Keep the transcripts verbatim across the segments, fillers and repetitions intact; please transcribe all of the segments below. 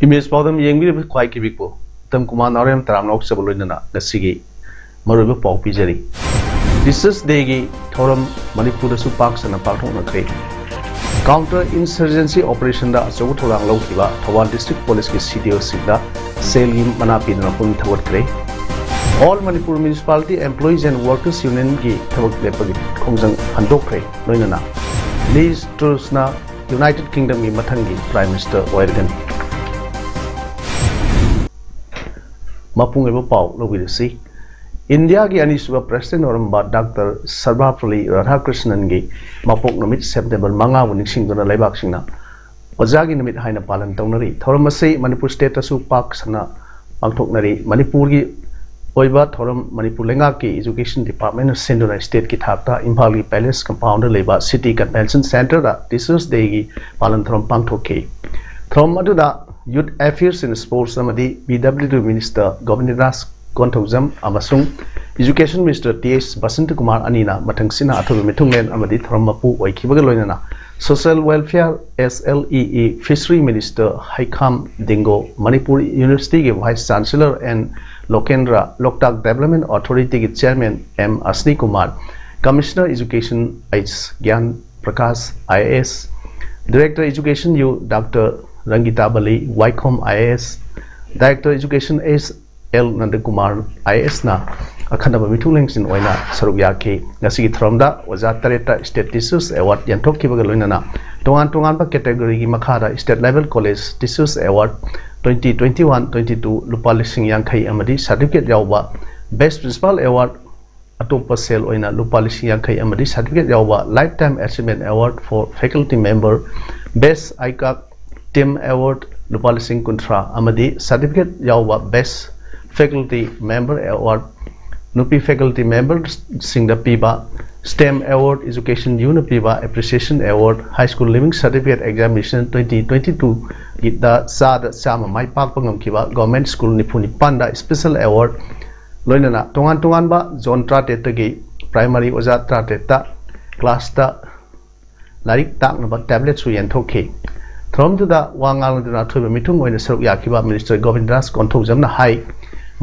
Image ꯄꯥꯎꯗꯝ ꯌꯦꯡꯕꯤꯔꯤꯕ ꯈ꯭ꯋꯥꯏ ꯀꯤꯕꯤꯛꯄꯨ ꯎꯠꯇꯝ ꯀꯨꯃꯥꯔ ꯅꯥꯎꯔꯦꯝ ꯇꯔꯥꯝꯅ ꯑꯣꯛꯆꯕ ꯂꯣꯏꯅꯅ ꯉꯁꯤꯒꯤ ꯃꯔꯨꯑꯣꯏꯕ ꯄꯥꯎ ꯄꯤꯖꯔꯤ꯫ ꯇꯤꯆꯔꯁ ꯗꯦꯒꯤ ꯊꯧꯔꯝ ꯃꯅꯤꯄꯨꯔꯗꯁꯨ ꯄꯥꯛ ꯁꯟꯅ ꯄꯥꯡꯊꯣꯛꯅꯈ꯭ꯔꯦ꯫ ꯀꯥꯎꯟꯇꯔ ꯏꯟꯁꯔꯖꯦꯟꯁꯤ ꯑꯣꯄꯔꯦꯁꯟꯗ ꯑꯆꯧꯕ ꯊꯧꯗꯥꯡ ꯂꯧꯈꯤꯕ ꯊꯧꯕꯥꯜ ꯗꯤꯁꯇ꯭ꯔꯤꯛ ꯄꯨꯂꯤꯁꯀꯤ ꯁꯤ ꯗꯤ ꯑꯣꯁꯤꯡꯗ ꯁꯦꯜꯒꯤ ꯃꯅꯥ ꯄꯤꯗꯨꯅ ꯄꯨꯛꯅꯤꯡ ꯊꯧꯒꯠꯈ꯭ꯔꯦ꯫ All Manipur municipality employees and workers ꯌꯨꯅꯤꯌꯟꯒꯤ ꯊꯕꯛ ꯂꯦꯞꯄꯒꯤ ꯈꯣꯡꯖꯪ ꯍꯟꯗꯣꯛꯈ꯭ꯔꯦ꯫ ꯂꯣꯏꯅꯅ ꯂꯤꯖ ꯇ꯭ꯔꯨꯁꯅ ꯌꯨꯅꯥꯏꯇꯦꯗ ꯀꯤꯡꯗꯝꯒꯤ ꯃꯊꯪꯒꯤ ꯄ꯭ꯔꯥꯏꯝ ꯃꯤꯅꯤꯁꯇꯔ ꯑꯣꯏꯔꯒꯅꯤ꯫ ꯃꯄꯨꯡ ꯑꯣꯏꯕ ꯄꯥꯎ ꯂꯧꯕꯤꯔꯁꯤ꯫ ꯏꯟꯗꯤꯌꯥꯒꯤ ꯑꯅꯤꯁꯨꯕ ꯄ꯭ꯔꯦꯁꯤꯗꯦꯟ ꯑꯣꯏꯔꯝꯕ ꯗꯥꯛꯇꯔ ꯁꯔꯕꯥꯄꯜꯂꯤ ꯔꯥꯙꯥꯀ꯭ꯔꯤꯁꯅꯟꯒꯤ ꯃꯄꯣꯛ ꯅꯨꯃꯤꯠ ꯁꯦꯞꯇꯦꯝꯕꯔ ꯃꯉꯥꯕꯨ ꯅꯤꯡꯁꯤꯡꯗꯨꯅ ꯂꯩꯕꯥꯛꯁꯤꯡꯅ ꯑꯣꯖꯥꯒꯤ ꯅꯨꯃꯤꯠ ꯍꯥꯏꯅ ꯄꯥꯂꯟ ꯇꯧꯅꯔꯤ꯫ ꯊꯧꯔꯝ ꯑꯁꯤ ꯃꯅꯤꯄꯨꯔ ꯁ꯭ꯇꯦꯠꯇꯁꯨ ꯄꯥꯛ ꯁꯟꯅ ꯄꯥꯡꯊꯣꯛꯅꯔꯤ꯫ ꯃꯅꯤꯄꯨꯔꯒꯤ ꯑꯣꯏꯕ ꯊꯧꯔꯝ ꯃꯅꯤꯄꯨꯔ ꯂꯩꯉꯥꯛꯀꯤ ꯏꯖꯨꯀꯦꯁꯟ ꯗꯤꯄꯥꯔꯠꯃꯦꯟꯅ ꯁꯤꯟꯗꯨꯅ ꯁ꯭ꯇꯦꯠꯀꯤ ꯊꯥꯛꯇ ꯏꯝꯐꯥꯜꯒꯤ ꯄꯦꯂꯦꯁ ꯀꯝꯄꯥꯎꯟꯗ ꯂꯩꯕ ꯁꯤꯇꯤ ꯀꯟꯚꯦꯟꯁꯟ ꯁꯦꯟꯇꯔꯗ ꯇꯤꯆꯔꯁ ꯗꯦꯒꯤ ꯄꯥꯂꯟ ꯊꯧꯔꯝ ꯄꯥꯡꯊꯣꯛꯈꯤ꯫ ꯊꯧꯔꯝ ꯑꯗꯨꯗ ꯌꯨꯠ ꯑꯦꯐꯤꯌꯔꯁ ꯑꯦꯟ ꯁ꯭ꯄꯣꯔꯠꯁ ꯑꯃꯗꯤ P W D minister Govind Raj Konthoujam ꯑꯃꯁꯨꯡ education minister T S Basantakumar ꯑꯅꯤꯅ ꯃꯊꯪꯁꯤꯠꯅ ꯑꯊꯣꯏꯕ ꯃꯤꯊꯨꯡꯂꯦꯟ ꯑꯃꯗꯤ ꯊꯧꯔꯝ ꯃꯄꯨ ꯑꯣꯏꯈꯤꯕꯒ ꯂꯣꯏꯅꯅ social welfare, S L E E, fishery minister Heikham Dingo, Manipur ꯌꯨꯅꯤꯚꯔꯁꯤꯇꯤꯒꯤ vice chancellor N Lokendra, Loktak development ꯑꯣꯊꯣꯔꯤꯇꯤꯒꯤ chairman M Asani Kumar, commissioner education H Gyan Prakash I A S, director education U doctor Rangitabali Waikhom I A S, director education S L ꯅꯟꯗꯀꯨꯃꯥꯔ I A ꯑꯦꯁꯅ ꯑꯈꯟꯅꯕ ꯃꯤꯊꯨꯡꯂꯦꯟꯁꯤꯡ ꯑꯣꯏꯅ ꯁꯔꯨꯛ ꯌꯥꯈꯤ꯫ ꯉꯁꯤꯒꯤ ꯊꯧꯔꯝꯗ ꯑꯣꯖꯥ ꯇꯔꯦꯠꯇ ꯁ꯭ꯇꯦꯠ ꯇꯤꯆꯔꯁ ꯑꯦꯋꯥꯔꯗ ꯌꯦꯟꯊꯣꯛꯈꯤꯕꯒ ꯂꯣꯏꯅꯅ ꯇꯣꯉꯥꯟ ꯇꯣꯉꯥꯟꯕ ꯀꯦꯇꯦꯒꯣꯔꯤꯒꯤ ꯃꯈꯥꯗ state level college teachers award twenty twenty one twenty two ꯂꯨꯄꯥ ꯂꯤꯁꯤꯡ ꯌꯥꯡꯈꯩ ꯑꯃꯗꯤ ꯁꯥꯔꯇꯤꯐꯤꯀꯦꯠ ꯌꯥꯎꯕ ꯕꯦꯁ ꯄ꯭ꯔꯤꯟꯁꯤꯄꯥꯜ ꯑꯦꯋꯥꯔꯗ ꯑꯇꯣꯞꯄ ꯁꯦꯜ ꯑꯣꯏꯅ ꯂꯨꯄꯥ ꯂꯤꯁꯤꯡ ꯌꯥꯡꯈꯩ ꯑꯃꯗꯤ ꯁꯥꯔꯇꯤꯐꯤꯀꯦꯠ ꯌꯥꯎꯕ Lifetime Achievement Award for Faculty Member, Best ICAC STEM Award ꯂꯨꯄꯥ ꯂꯤꯁꯤꯡ ꯀꯨꯟꯊ꯭ꯔꯥ ꯑꯃꯗꯤ certificate ꯌꯥꯎꯕ Best Faculty Member Award ꯅꯨꯄꯤ faculty memberꯁꯤꯡꯗ ꯄꯤꯕ STEM Award, Education Uꯅ ꯄꯤꯕ Appreciation Award, High School Leaving Certificate Examination twenty twenty twoꯒꯤꯗ ꯆꯥꯗ ꯆꯥꯝꯃ ꯃꯥꯏ ꯄꯥꯛꯄ ꯉꯝꯈꯤꯕ Government School ꯅꯤꯐꯨ ꯅꯤꯄꯥꯟꯗ Special Award, ꯂꯣꯏꯅꯅ ꯇꯣꯉꯥꯟ ꯇꯣꯉꯥꯟꯕ zone ꯇꯔꯥꯇꯔꯦꯠꯇꯒꯤ primary ꯑꯣꯖꯥ ꯇꯔꯥꯇꯔꯦꯠꯇ classꯇ ꯂꯥꯏꯔꯤꯛ ꯇꯥꯛꯅꯕ tabletꯁꯨ ꯌꯦꯟꯊꯣꯛꯈꯤ꯫ ꯊꯧꯔꯝꯗꯨꯗ ꯋꯥ ꯉꯥꯡꯂꯗꯨꯅ ꯑꯊꯣꯏꯕ ꯃꯤꯊꯨꯡ ꯑꯣꯏꯅ ꯁꯔꯨꯛ ꯌꯥꯈꯤꯕ Minister ꯒꯣꯕꯤꯟꯗ ꯗꯥꯁ ꯀꯣꯟꯊꯧꯖꯝꯅ ꯍꯥꯏ,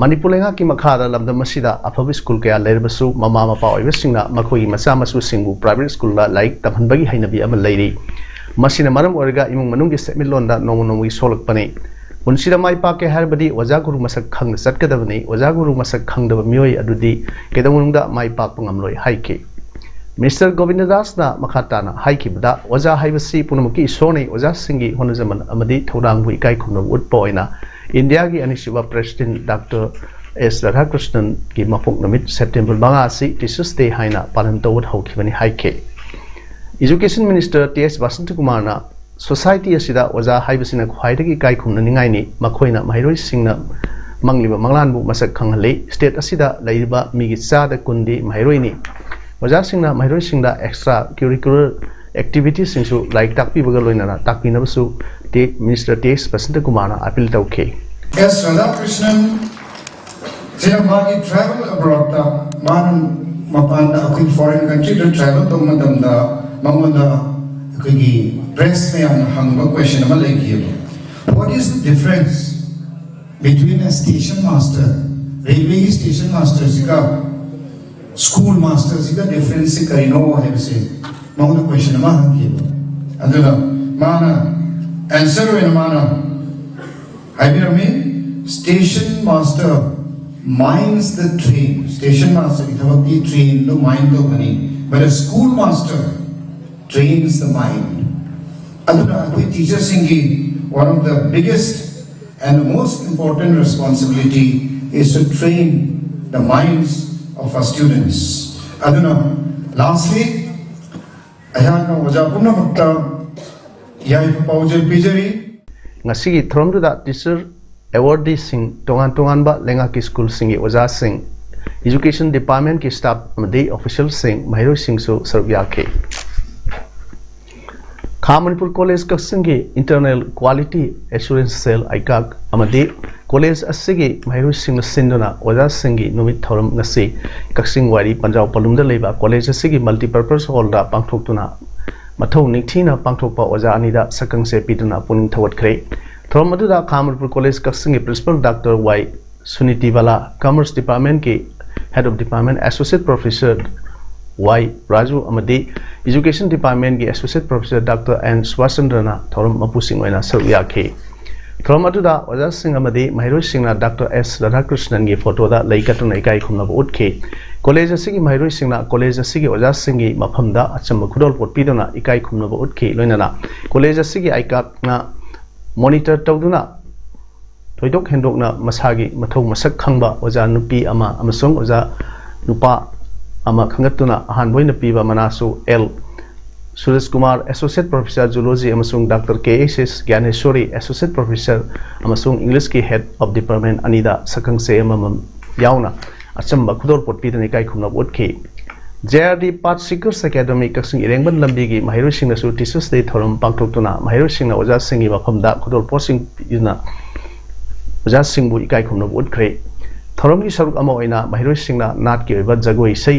ꯃꯅꯤꯄꯨꯔ ꯂꯩꯉꯥꯛꯀꯤ ꯃꯈꯥꯗ ꯂꯝꯗꯝ ꯑꯁꯤꯗ ꯑꯐꯕ school ꯀꯌꯥ ꯂꯩꯔꯕꯁꯨ, ꯃꯃꯥ ꯃꯄꯥ ꯑꯣꯏꯕꯁꯤꯡꯅ ꯃꯈꯣꯏꯒꯤ ꯃꯆꯥ ꯃꯁꯨꯁꯤꯡꯕꯨ private schoolꯗ ꯂꯥꯏꯔꯤꯛ ꯇꯝꯍꯟꯕꯒꯤ ꯍꯩꯅꯕꯤ ꯑꯃ ꯂꯩꯔꯤ꯫ ꯃꯁꯤꯅ ꯃꯔꯝ ꯑꯣꯏꯔꯒ ꯏꯃꯨꯡ ꯃꯅꯨꯡꯒꯤ ꯁꯦꯟꯃꯤꯠꯂꯣꯟꯗ ꯅꯣꯡꯃ ꯅꯣꯡꯃꯒꯤ ꯁꯣꯛꯂꯛꯄꯅꯤ꯫ ꯄꯨꯟꯁꯤꯗ ꯃꯥꯏ ꯄꯥꯛꯀꯦ ꯍꯥꯏꯔꯕꯗꯤ ꯑꯣꯖꯥ ꯒꯨꯔꯨ ꯃꯁꯛ ꯈꯪꯅ ꯆꯠꯀꯗꯕꯅꯤ꯫ ꯑꯣꯖꯥ ꯒꯨꯔꯨ ꯃꯁꯛ ꯈꯪꯗꯕ ꯃꯤꯑꯣꯏ ꯑꯗꯨꯗꯤ ꯀꯩꯗꯧꯅꯨꯡꯗ ꯃꯥꯏ ꯄꯥꯛꯄ ꯉꯝꯂꯣꯏ ꯍꯥꯏꯈꯤ꯫ Minister ꯒꯣꯕꯤꯟꯗ ꯗꯥꯁꯅ ꯃꯈꯥ ꯇꯥꯅ ꯍꯥꯏꯈꯤꯕꯗ, ꯑꯣꯖꯥ ꯍꯥꯏꯕꯁꯤ ꯄꯨꯝꯅꯃꯛꯀꯤ ꯏꯁꯣꯔꯅꯤ꯫ ꯑꯣꯖꯥꯁꯤꯡꯒꯤ ꯍꯣꯠꯅꯖꯃꯟ ꯑꯃꯗꯤ ꯊꯧꯗꯥꯡꯕꯨ ꯏꯀꯥꯏ ꯈꯨꯝꯅꯕ ꯎꯠꯄ ꯑꯣꯏꯅ ꯏꯟꯗꯤꯌꯥꯒꯤ ꯑꯅꯤꯁꯨꯕ President Doctor S ꯔꯥꯙꯥꯀ꯭ꯔꯤꯁꯅꯟꯒꯤ ꯃꯄꯣꯛ ꯅꯨꯃꯤꯠ September ꯃꯉꯥ ꯑꯁꯤ Teachers' Day ꯍꯥꯏꯅ ꯄꯥꯂꯟ ꯇꯧꯕ ꯍꯧꯈꯤꯕꯅꯤ ꯍꯥꯏꯈꯤ꯫ Education Minister ꯇꯤ ꯑꯦꯁ ꯕꯁꯟꯇꯀꯨꯃꯥꯔꯅ society ꯑꯁꯤꯗ ꯑꯣꯖꯥ ꯍꯥꯏꯕꯁꯤꯅ ꯈ꯭ꯋꯥꯏꯗꯒꯤ ꯏꯀꯥꯏ ꯈꯨꯝꯅꯅꯤꯡꯉꯥꯏꯅꯤ꯫ ꯃꯈꯣꯏꯅ ꯃꯍꯩꯔꯣꯏꯁꯤꯡꯅ ꯃꯪꯂꯤꯕ ꯃꯪꯂꯥꯟꯕꯨ ꯃꯁꯛ ꯈꯪꯍꯜꯂꯤ꯫ State ꯑꯁꯤꯗ ꯂꯩꯔꯤꯕ ꯃꯤꯒꯤ ꯆꯥꯗ ꯀꯨꯟꯗꯤ ꯃꯍꯩꯔꯣꯏꯅꯤ꯫ ꯑꯣꯖꯥꯁꯤꯡꯅ ꯃꯍꯩꯔꯣꯏꯁꯤꯡꯗ extra curricular activityꯁꯤꯡꯁꯨ ꯂꯥꯏꯔꯤꯛ ꯇꯥꯛꯄꯤꯕꯒ ꯂꯣꯏꯅꯅ ꯇꯥꯛꯄꯤꯅꯕꯁꯨ ꯇꯤ-, Minister ꯇꯤ ꯑꯦꯁ ꯕꯁꯟꯇꯀꯨꯃꯥꯔꯅ appeal ꯇꯧꯈꯤ꯫ ꯑꯦꯁ ꯔꯥꯙꯥꯀ꯭ꯔꯤꯁꯅꯟ ꯁꯤꯅ ꯃꯥꯒꯤ travel abroadꯇ, ꯃꯥꯅ ꯃꯄꯥꯟꯗ, ꯑꯩꯈꯣꯏ foreign countryꯗ travel ꯇꯧꯕ ꯃꯇꯝꯗ ꯃꯉꯣꯟꯗ ꯑꯩꯈꯣꯏꯒꯤ press ꯃꯌꯥꯝꯅ ꯍꯪꯕ question ꯑꯃ ꯂꯩꯈꯤꯕ, "What is the difference between a station master, railway station masterꯁꯤꯒ school masterꯁꯤꯒ differenceꯁꯤ ꯀꯔꯤꯅꯣ?" ꯍꯥꯏꯕꯁꯦ ꯃꯉꯣꯟꯗ question ꯑꯃ ꯍꯪꯈꯤꯕ꯫ ꯑꯗꯨꯅ ꯃꯥꯅ answer ꯑꯣꯏꯅ ꯃꯥꯅ ꯍꯥꯏꯕꯤꯔꯝꯃꯤ, "Station master minds the train." Station masterꯒꯤ ꯊꯕꯛꯇꯤ trainꯗꯨ mind ꯇꯧꯕꯅꯤ, but a school master trains the mind. ꯑꯗꯨꯅ ꯑꯩꯈꯣꯏ teacherꯁꯤꯡꯒꯤ one of the biggest and the most important responsibility is to train the minds of our students. ꯑꯗꯨꯅ lastly, ꯑꯩꯍꯥꯛꯅ ꯑꯣꯖꯥ ꯄꯨꯝꯅꯃꯛꯇ ꯌꯥꯏꯐ ꯄꯥꯎꯖꯦꯜ ꯄꯤꯖꯔꯤ꯫ ꯉꯁꯤꯒꯤ ꯊꯧꯔꯝꯗꯨꯗ teacher awardeeꯁꯤꯡ, ꯇꯣꯉꯥꯟ ꯇꯣꯉꯥꯟꯕ ꯂꯩꯉꯥꯛꯀꯤ ꯁ꯭ꯀꯨꯜꯁꯤꯡꯒꯤ ꯑꯣꯖꯥꯁꯤꯡ, education departmentꯀꯤ staff ꯑꯃꯗꯤ officialꯁꯤꯡ, ꯃꯍꯩꯔꯣꯏꯁꯤꯡꯁꯨ ꯁꯔꯨꯛ ꯌꯥꯈꯤ꯫ ꯈꯥ ꯃꯅꯤꯄꯨꯔ ꯀꯣꯂꯦꯖ ꯀꯛꯆꯤꯡꯒꯤ internal quality assurance cell, ꯑꯥꯏꯀꯥꯛ, ꯑꯃꯗꯤ ꯀꯣꯂꯦꯖ ꯑꯁꯤꯒꯤ ꯃꯍꯩꯔꯣꯏꯁꯤꯡꯅ ꯁꯤꯟꯗꯨꯅ ꯑꯣꯖꯥꯁꯤꯡꯒꯤ ꯅꯨꯃꯤꯠ ꯊꯧꯔꯝ ꯉꯁꯤ ꯀꯛꯆꯤꯡ ꯋꯥꯏꯔꯤ ꯄꯟꯖꯥꯎ ꯄꯂꯨꯝꯗ ꯂꯩꯕ ꯀꯣꯂꯦꯖ ꯑꯁꯤꯒꯤ multipurpose hallꯗ ꯄꯥꯡꯊꯣꯛꯇꯨꯅ ꯃꯊꯧ ꯅꯤꯡꯊꯤꯅ ꯄꯥꯡꯊꯣꯛꯄ ꯑꯣꯖꯥ ꯑꯅꯤꯗ ꯁꯛꯈꯪꯆꯦ ꯄꯤꯗꯨꯅ ꯄꯨꯛꯅꯤꯡ ꯊꯧꯒꯠꯈ꯭ꯔꯦ꯫ ꯊꯧꯔꯝ ꯑꯗꯨꯗ ꯈꯥ ꯃꯅꯤꯄꯨꯔ ꯀꯣꯂꯦꯖ ꯀꯛꯆꯤꯡꯒꯤ principal doctor Y Suniti Bala, commerce departmentꯀꯤ head of department associate professor Y Raju ꯑꯃꯗꯤ education departmentꯀꯤ associate professor doctor ꯑꯦꯟ ꯁꯨꯕꯥꯁꯆꯟꯗ꯭ꯔꯅ ꯊꯧꯔꯝ ꯃꯄꯨꯁꯤꯡ ꯑꯣꯏꯅ ꯁꯔꯨꯛ ꯌꯥꯈꯤ꯫ ꯊꯧꯔꯝ ꯑꯗꯨꯗ ꯑꯣꯖꯥꯁꯤꯡ ꯑꯃꯗꯤ ꯃꯍꯩꯔꯣꯏꯁꯤꯡꯅ doctor ꯑꯦꯁ ꯔꯥꯙꯥꯀ꯭ꯔꯤꯁꯅꯟꯒꯤ photoꯗ ꯂꯩ ꯀꯠꯇꯨꯅ ꯏꯀꯥꯏ ꯈꯨꯝꯅꯕ ꯎꯠꯈꯤ꯫ ꯀꯣꯂꯦꯖ ꯑꯁꯤꯒꯤ ꯃꯍꯩꯔꯣꯏꯁꯤꯡꯅ ꯀꯣꯂꯦꯖ ꯑꯁꯤꯒꯤ ꯑꯣꯖꯥꯁꯤꯡꯒꯤ ꯃꯐꯝꯗ ꯑꯆꯝꯕ ꯈꯨꯗꯣꯜꯄꯣꯠ ꯄꯤꯗꯨꯅ ꯏꯀꯥꯏ ꯈꯨꯝꯅꯕ ꯎꯠꯈꯤ꯫ ꯂꯣꯏꯅꯅ ꯀꯣꯂꯦꯖ ꯑꯁꯤꯒꯤ ꯑꯥꯏꯀꯥꯛꯅ monitor ꯇꯧꯗꯨꯅ ꯊꯣꯏꯗꯣꯛ ꯍꯦꯟꯗꯣꯛꯅ ꯃꯁꯥꯒꯤ ꯃꯊꯧ ꯃꯁꯛ ꯈꯪꯕ ꯑꯣꯖꯥ ꯅꯨꯄꯤ ꯑꯃ ꯑꯃꯁꯨꯡ ꯑꯣꯖꯥ ꯅꯨꯄꯥ ꯑꯃ ꯈꯟꯒꯠꯇꯨꯅ ꯑꯍꯥꯟꯕ ꯑꯣꯏꯅ ꯄꯤꯕ ꯃꯅꯥꯁꯨ L Suraj Kumar, associate professor zoology, ꯑꯃꯁꯨꯡ doctor K S S Gyaneshori, associate professor ꯑꯃꯁꯨꯡ Englishꯀꯤ head of department ꯑꯅꯤꯗ ꯁꯛꯈꯪꯆꯦ ꯑꯃꯃꯝ ꯌꯥꯎꯅ ꯑꯆꯝꯕ ꯈꯨꯗꯣꯜꯄꯣꯠ ꯄꯤꯗꯨꯅ ꯏꯀꯥꯏ ꯈꯨꯝꯅꯕ ꯎꯠꯈꯤ꯫ J R D Path Seekers Academy ꯀꯛꯆꯤꯡ ꯏꯔꯦꯡꯕꯝ ꯂꯝꯕꯤꯒꯤ ꯃꯍꯩꯔꯣꯏꯁꯤꯡꯅꯁꯨ Teachers Day ꯊꯧꯔꯝ ꯄꯥꯡꯊꯣꯛꯇꯨꯅ ꯃꯍꯩꯔꯣꯏꯁꯤꯡꯅ ꯑꯣꯖꯥꯁꯤꯡꯒꯤ ꯃꯐꯝꯗ ꯈꯨꯗꯣꯜꯄꯣꯠꯁꯤꯡ ꯄꯤꯗꯨꯅ ꯑꯣꯖꯥꯁꯤꯡꯕꯨ ꯏꯀꯥꯏ ꯈꯨꯝꯅꯕ ꯎꯠꯈ꯭ꯔꯦ꯫ ꯊꯧꯔꯝꯒꯤ ꯁꯔꯨꯛ ꯑꯃ ꯑꯣꯏꯅ ꯃꯍꯩꯔꯣꯏꯁꯤꯡꯅ ꯅꯥꯠꯀꯤ ꯑꯣꯏꯕ ꯖꯒꯣꯏ ꯏꯁꯩ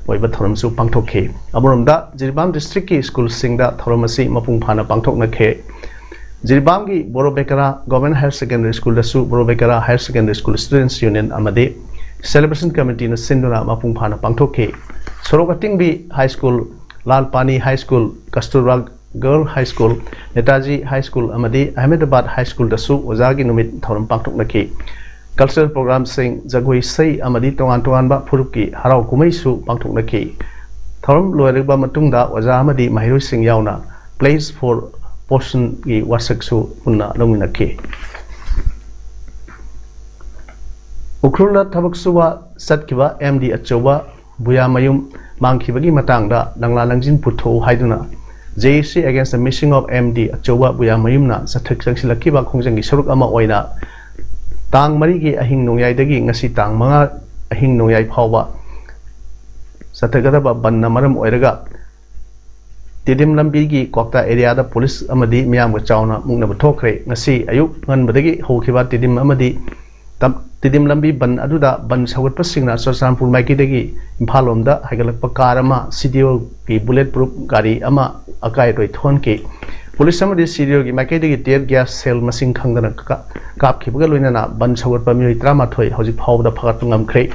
ꯑꯣꯏꯕ ꯊꯧꯔꯝꯁꯨ ꯄꯥꯡꯊꯣꯛꯈꯤ꯫ ꯑꯃꯔꯣꯝꯗ ꯖꯤꯔꯤꯕꯥꯝ districtꯀꯤ ꯁ꯭ꯀꯨꯜꯁꯤꯡꯗ ꯊꯧꯔꯝ ꯑꯁꯤ ꯃꯄꯨꯡ ꯐꯥꯅ ꯄꯥꯡꯊꯣꯛꯅꯈꯤ꯫ ꯖꯤꯔꯤꯕꯥꯝꯒꯤ ꯕꯣꯔꯣꯕꯦꯀꯔꯥ Government Higher Secondary Schoolꯗꯁꯨ ꯕꯣꯔꯣꯕꯦꯀꯔꯥ Higher Secondary School Students Union ꯑꯃꯗꯤ celebration committeeꯅ ꯁꯤꯟꯗꯨꯅ ꯃꯄꯨꯡ ꯐꯥꯅ ꯄꯥꯡꯊꯣꯛꯈꯤ꯫ ꯁꯣꯔꯣꯛ ꯑꯇꯤꯡꯕꯤ High School, ꯂꯥꯜ ꯄꯥꯅꯤ High School, ꯀꯁꯇꯨꯔꯕꯥ Girl High School, Netaji High School ꯑꯃꯗꯤ ꯑꯍꯃꯦꯗꯕꯥꯗ High Schoolꯗꯁꯨ ꯑꯣꯖꯥꯒꯤ ꯅꯨꯃꯤꯠ ꯊꯧꯔꯝ ꯄꯥꯡꯊꯣꯛꯅꯈꯤ꯫ Cultural programꯁꯤꯡ, ꯖꯒꯣꯏ ꯏꯁꯩ ꯑꯃꯗꯤ ꯇꯣꯉꯥꯟ ꯇꯣꯉꯥꯟꯕ ꯐꯨꯔꯨꯞꯀꯤ ꯍꯔꯥꯎ ꯀꯨꯝꯍꯩꯁꯨ ꯄꯥꯡꯊꯣꯛꯅꯈꯤ꯫ ꯊꯧꯔꯝ ꯂꯣꯏꯔꯕ ꯃꯇꯨꯡꯗ ꯑꯣꯖꯥ ꯑꯃꯗꯤ ꯃꯍꯩꯔꯣꯏꯁꯤꯡ ꯌꯥꯎꯅ Pledge for Poisonꯒꯤ ꯋꯥꯁꯛꯁꯨ ꯄꯨꯟꯅ ꯂꯧꯃꯤꯟꯅꯈꯤ꯫ ꯎꯈ꯭ꯔꯨꯜꯗ ꯊꯕꯛ ꯁꯨꯕ ꯆꯠꯈꯤꯕ ꯑꯦꯝ ꯗꯤ ꯑꯆꯧꯕ ꯕꯨꯌꯥꯃꯌꯨꯝ ꯃꯥꯡꯈꯤꯕꯒꯤ ꯃꯇꯥꯡꯗ ꯂꯪꯂꯥ ꯂꯪꯖꯤꯟ ꯄꯨꯊꯣꯛꯎ ꯍꯥꯏꯗꯨꯅ J A C against the missing of M D ꯑꯆꯧꯕ ꯕꯨꯌꯥꯃꯌꯨꯝꯅ ꯆꯠꯊꯛ ꯆꯪꯁꯤꯜꯂꯛꯈꯤꯕ ꯈꯣꯡꯖꯪꯒꯤ ꯁꯔꯨꯛ ꯑꯃ ꯑꯣꯏꯅ ꯇꯥꯡ ꯃꯔꯤꯒꯤ ꯑꯍꯤꯡ ꯅꯣꯡꯌꯥꯏꯗꯒꯤ ꯉꯁꯤ ꯇꯥꯡ ꯃꯉꯥ ꯑꯍꯤꯡ ꯅꯣꯡꯌꯥꯏ ꯐꯥꯎꯕ ꯆꯠꯊꯒꯗꯕ ꯕꯟꯅ ꯃꯔꯝ ꯑꯣꯏꯔꯒ ꯇꯤꯗꯤꯝ ꯂꯝꯕꯤꯒꯤ ꯀ꯭ꯋꯥꯛꯇꯥ ꯑꯦꯔꯤꯌꯥꯗ ꯄꯨꯂꯤꯁ ꯑꯃꯗꯤ ꯃꯤꯌꯥꯝꯒ ꯆꯥꯎꯅ ꯃꯨꯛꯅꯕ ꯊꯣꯛꯈ꯭ꯔꯦ꯫ ꯉꯁꯤ ꯑꯌꯨꯛ ꯉꯟꯕꯗꯒꯤ ꯍꯧꯈꯤꯕ ꯇꯤꯗꯤꯝ ꯑꯃꯗꯤ ꯇꯝ-, ꯇꯤꯗꯤꯝ ꯂꯝꯕꯤ ꯕꯟ ꯑꯗꯨꯗ ꯕꯟ ꯁꯧꯒꯠꯄꯁꯤꯡꯅ ꯆꯨꯔꯆꯥꯟꯄꯨꯔ ꯃꯥꯏꯀꯩꯗꯒꯤ ꯏꯝꯐꯥꯜ ꯂꯣꯝꯗ ꯍꯥꯏꯒꯠꯂꯛꯄ ꯀꯥꯔ ꯑꯃ, C D Oꯒꯤ bullet proof ꯒꯥꯔꯤ ꯑꯃ ꯑꯀꯥꯏ ꯑꯇꯣꯏ ꯊꯣꯛꯍꯟꯈꯤ꯫ ꯄꯨꯂꯤꯁ ꯑꯃꯗꯤ C D Oꯒꯤ ꯃꯥꯏꯀꯩꯗꯒꯤ tear gas shell ꯃꯁꯤꯡ ꯈꯪꯗꯅ ꯀꯥ-, ꯀꯥꯞꯈꯤꯕꯒ ꯂꯣꯏꯅꯅ ꯕꯟ ꯁꯧꯒꯠꯄ ꯃꯤꯑꯣꯏ ꯇꯔꯥꯃꯥꯊꯣꯏ ꯍꯧꯖꯤꯛ ꯐꯥꯎꯕꯗ ꯐꯥꯒꯠꯄ ꯉꯝꯈ꯭ꯔꯦ꯫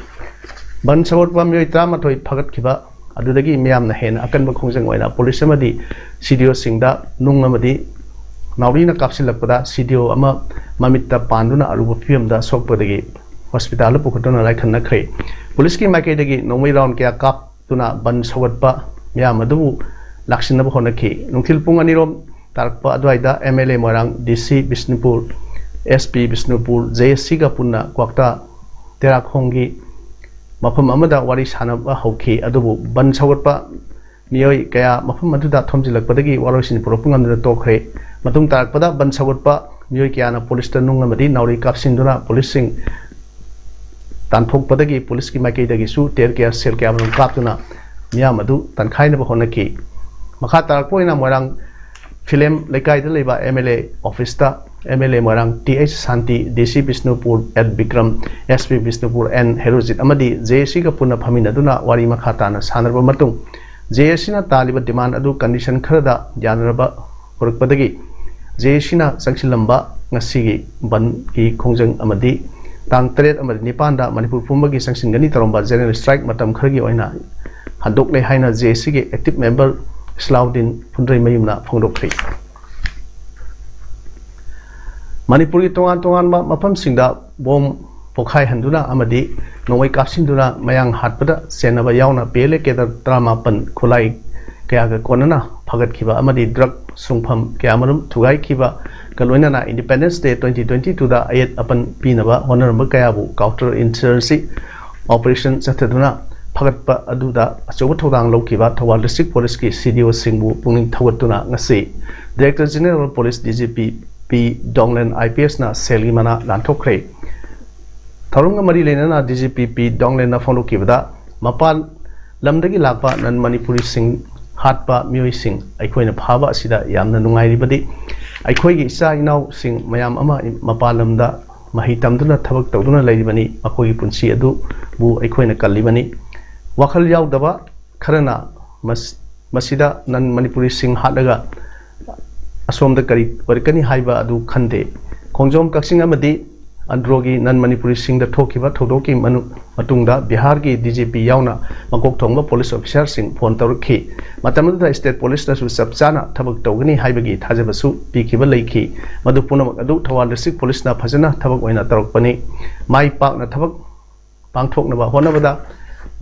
ꯕꯟ ꯁꯧꯒꯠꯄ ꯃꯤꯑꯣꯏ ꯇꯔꯥꯃꯥꯊꯣꯏ ꯐꯥꯒꯠꯈꯤꯕ ꯑꯗꯨꯗꯒꯤ ꯃꯤꯌꯥꯝꯅ ꯍꯦꯟꯅ ꯑꯀꯟꯕ ꯈꯣꯡꯖꯪ ꯑꯣꯏꯅ ꯄꯨꯂꯤꯁ ꯑꯃꯗꯤ C D Oꯁꯤꯡꯗ ꯅꯨꯡ ꯑꯃꯗꯤ ꯅꯥꯎꯔꯤꯅ ꯀꯥꯞꯁꯤꯜꯂꯛꯄꯗ C D O ꯑꯃ ꯃꯃꯤꯠꯇ ꯄꯥꯟꯗꯨꯅ ꯑꯔꯨꯕ ꯐꯤꯕꯝꯗ ꯁꯣꯛꯄꯗꯒꯤ ꯍꯣꯁꯄꯤꯇꯥꯜꯗ ꯄꯨꯈꯠꯇꯨꯅ ꯂꯥꯏꯈꯠꯅꯈ꯭ꯔꯦ꯫ ꯄꯨꯂꯤꯁꯀꯤ ꯃꯥꯏꯀꯩꯗꯒꯤ ꯅꯣꯡꯃꯩ round ꯀꯌꯥ ꯀꯥꯞꯇꯨꯅ ꯕꯟ ꯁꯧꯒꯠꯄ ꯃꯤꯌꯥꯝ ꯑꯗꯨꯕꯨ ꯂꯥꯛꯁꯤꯟꯅꯕ ꯍꯣꯠꯅꯈꯤ꯫ ꯅꯨꯡꯊꯤꯜ ꯄꯨꯡ ꯑꯅꯤꯔꯣꯝ ꯇꯥꯔꯛꯄ ꯑꯗꯨꯋꯥꯏꯗ M L A Moirang, D C Bishnupur, S P Bishnupur, J A Cꯒ ꯄꯨꯟꯅ ꯀ꯭ꯋꯥꯛꯇꯥ ꯇꯦꯔꯥꯈꯣꯡꯒꯤ ꯃꯐꯝ ꯑꯃꯗ ꯋꯥꯔꯤ ꯁꯥꯟꯅꯕ ꯍꯧꯈꯤ꯫ ꯑꯗꯨꯕꯨ ꯕꯟ ꯁꯧꯒꯠꯄ ꯃꯤꯑꯣꯏ ꯀꯌꯥ ꯃꯐꯝ ꯑꯗꯨꯗ ꯊꯣꯝꯖꯤꯜꯂꯛꯄꯗꯒꯤ ꯋꯥꯔꯣꯏꯁꯤꯟ ꯄꯨꯔꯛꯄ ꯉꯝꯗꯅ ꯇꯣꯛꯈ꯭ꯔꯦ꯫ ꯃꯇꯨꯡ ꯇꯥꯔꯛꯄꯗ ꯕꯟ ꯁꯧꯒꯠꯄ ꯃꯤꯑꯣꯏ ꯀꯌꯥꯅ ꯄꯨꯂꯤꯁꯇ ꯅꯨꯡ ꯑꯃꯗꯤ ꯅꯥꯎꯔꯤ ꯀꯥꯞꯁꯤꯟꯗꯨꯅ ꯄꯨꯂꯤꯁꯁꯤꯡ ꯇꯥꯟꯊꯣꯛꯄꯗꯒꯤ ꯄꯨꯂꯤꯁꯀꯤ ꯃꯥꯏꯀꯩꯗꯒꯤꯁꯨ tear gas shell ꯀꯌꯥꯃꯔꯨꯝ ꯀꯥꯞꯇꯨꯅ ꯃꯤꯌꯥꯝ ꯑꯗꯨ ꯇꯥꯟꯈꯥꯏꯅꯕ ꯍꯣꯠꯅꯈꯤ꯫ ꯃꯈꯥ ꯇꯥꯔꯛꯄ ꯑꯣꯏꯅ ꯃꯣꯏꯔꯥꯡ ꯐꯤꯂꯦꯝ ꯂꯩꯀꯥꯏꯗ ꯂꯩꯕ M L A officeꯇ M L A Moirang T H Shanti, D C Bishnupur L Bikram, S P Bishnupur N Herojit ꯑꯃꯗꯤ J A Cꯒ ꯄꯨꯟꯅ ꯐꯝꯃꯤꯟꯅꯗꯨꯅ ꯋꯥꯔꯤ ꯃꯈꯥ ꯇꯥꯅ ꯁꯥꯟꯅꯔꯕ ꯃꯇꯨꯡ, J A Cꯅ ꯇꯥꯜꯂꯤꯕ demand ꯑꯗꯨ condition ꯈꯔꯗ ꯌꯥꯅꯔꯕ ꯍꯧꯔꯛꯄꯗꯒꯤ J A Cꯅ ꯆꯪꯁꯤꯜꯂꯝꯕ ꯉꯁꯤꯒꯤ ꯕꯟꯒꯤ ꯈꯣꯡꯖꯪ ꯑꯃꯗꯤ ꯇꯥꯡ ꯇꯔꯦꯠ ꯑꯃꯗꯤ ꯅꯤꯄꯥꯟꯗ ꯃꯅꯤꯄꯨꯔ ꯄꯨꯝꯕꯒꯤ ꯆꯪꯁꯤꯟꯒꯅꯤ ꯇꯧꯔꯝꯕ general strike ꯃꯇꯝ ꯈꯔꯒꯤ ꯑꯣꯏꯅ ꯍꯟꯗꯣꯛꯂꯦ ꯍꯥꯏꯅ J A Cꯒꯤ active member ꯏꯁꯂꯥꯎꯗꯤꯟ ꯐꯨꯟꯗ꯭ꯔꯩꯃꯌꯨꯝꯅ ꯐꯣꯡꯗꯣꯛꯈ꯭ꯔꯤ꯫ ꯃꯅꯤꯄꯨꯔꯒꯤ ꯇꯣꯉꯥꯟ ꯇꯣꯉꯥꯟꯕ ꯃꯐꯝꯁꯤꯡꯗ ꯕꯣꯝ ꯄꯣꯈꯥꯏꯍꯟꯗꯨꯅ ꯑꯃꯗꯤ ꯅꯣꯡꯃꯩ ꯀꯥꯞꯁꯤꯟꯗꯨꯅ ꯃꯌꯥꯡ ꯍꯥꯠꯄꯗ ꯆꯦꯟꯅꯕ ꯌꯥꯎꯅ P L A cadre ꯇꯔꯥꯃꯥꯄꯟ ꯈꯨꯠꯂꯥꯏ ꯀꯌꯥꯒ ꯀꯣꯟꯅꯅ ꯐꯒꯠꯈꯤꯕ ꯑꯃꯗꯤ drug ꯁꯨꯡꯐꯝ ꯀꯌꯥꯃꯔꯨꯝ ꯊꯨꯒꯥꯏꯈꯤꯕꯒ ꯂꯣꯏꯅꯅ Independence Day twenty twenty twoꯗ ꯑꯌꯦꯠ ꯑꯄꯟ ꯄꯤꯅꯕ ꯍꯣꯠꯅꯔꯝꯕ ꯀꯌꯥꯕꯨ counter insurgency operation ꯆꯠꯊꯗꯨꯅ ꯐꯒꯠꯄ ꯑꯗꯨꯗ ꯑꯆꯧꯕ ꯊꯧꯗꯥꯡ ꯂꯧꯈꯤꯕ ꯊꯧꯕꯥꯜ ꯗꯤꯁꯇ꯭ꯔꯤꯛ ꯄꯨꯂꯤꯁꯀꯤ ꯁꯤ ꯗꯤ ꯑꯣꯁꯤꯡꯕꯨ ꯄꯨꯛꯅꯤꯡ ꯊꯧꯒꯠꯇꯨꯅ ꯉꯁꯤ director general police D G P P Doungel I P ꯑꯦꯁꯅ ꯁꯦꯜꯒꯤ ꯃꯅꯥ ꯂꯥꯟꯊꯣꯛꯈ꯭ꯔꯦ꯫ ꯊꯧꯔꯝꯒ ꯃꯔꯤ ꯂꯩꯅꯅ ꯗꯤ ꯖꯤ ꯄꯤ ꯄꯤ ꯗꯣꯡꯂꯦꯟꯅ ꯐꯣꯡꯗꯣꯛꯈꯤꯕꯗ, ꯃꯄꯥꯟ ꯂꯝꯗꯒꯤ ꯂꯥꯛꯄ ꯅꯟ ꯃꯅꯤꯄꯨꯔꯤꯁꯤꯡ ꯍꯥꯠꯄ ꯃꯤꯑꯣꯏꯁꯤꯡ ꯑꯩꯈꯣꯏꯅ ꯐꯥꯕ ꯑꯁꯤꯗ ꯌꯥꯝꯅ ꯅꯨꯡꯉꯥꯏꯔꯤꯕꯗꯤ, ꯑꯩꯈꯣꯏꯒꯤ ꯏꯆꯥ ꯏꯅꯥꯎꯁꯤꯡ ꯃꯌꯥꯝ ꯑꯃ ꯃꯄꯥꯟ ꯂꯝꯗ ꯃꯍꯩ ꯇꯝꯗꯨꯅ ꯊꯕꯛ ꯇꯧꯗꯨꯅ ꯂꯩꯔꯤꯕꯅꯤ꯫ ꯃꯈꯣꯏꯒꯤ ꯄꯨꯟꯁꯤ ꯑꯗꯨꯕꯨ ꯑꯩꯈꯣꯏꯅ ꯀꯜꯂꯤꯕꯅꯤ꯫ ꯋꯥꯈꯜ ꯌꯥꯎꯗꯕ ꯈꯔꯅ ꯃꯁ-, ꯃꯁꯤꯗ ꯅꯟ ꯃꯅꯤꯄꯨꯔꯤꯁꯤꯡ ꯍꯥꯠꯂꯒ ꯑꯁꯣꯝꯗ ꯀꯔꯤ ꯑꯣꯏꯔꯛꯀꯅꯤ ꯍꯥꯏꯕ ꯑꯗꯨ ꯈꯟꯗꯦ꯫ ꯈꯣꯡꯖꯣꯝ, ꯀꯛꯆꯤꯡ ꯑꯃꯗꯤ ꯑꯟꯗ꯭ꯔꯣꯒꯤ ꯅꯟ ꯃꯅꯤꯄꯨꯔꯤꯁꯤꯡꯗ ꯊꯣꯛꯈꯤꯕ ꯊꯧꯗꯣꯛꯀꯤ ꯃꯅꯨ-, ꯃꯇꯨꯡꯗ ꯕꯤꯍꯥꯔꯒꯤ ꯗꯤ ꯖꯤ ꯄꯤ ꯌꯥꯎꯅ ꯃꯀꯣꯛ ꯊꯣꯡꯕ ꯄꯨꯂꯤꯁ ꯑꯣꯐꯤꯁꯥꯔꯁꯤꯡ ꯐꯣꯟ ꯇꯧꯔꯛꯈꯤ꯫ ꯃꯇꯝ ꯑꯗꯨꯗ ꯁ꯭ꯇꯦꯠ ꯄꯨꯂꯤꯁꯅꯁꯨ ꯆꯞ ꯆꯥꯅ ꯊꯕꯛ ꯇꯧꯒꯅꯤ ꯍꯥꯏꯕꯒꯤ ꯊꯥꯖꯕꯁꯨ ꯄꯤꯈꯤꯕ ꯂꯩꯈꯤ꯫ ꯃꯗꯨ ꯄꯨꯝꯅꯃꯛ ꯑꯗꯨ ꯊꯧꯕꯥꯜ ꯗꯤꯁꯇ꯭ꯔꯤꯛ ꯄꯨꯂꯤꯁꯅ ꯐꯖꯅ ꯊꯕꯛ ꯑꯣꯏꯅ ꯇꯧꯔꯛꯄꯅꯤ꯫ ꯃꯥꯏ ꯄꯥꯛꯅ ꯊꯕꯛ ꯄꯥꯡꯊꯣꯛꯅꯕ ꯍꯣꯠꯅꯕꯗ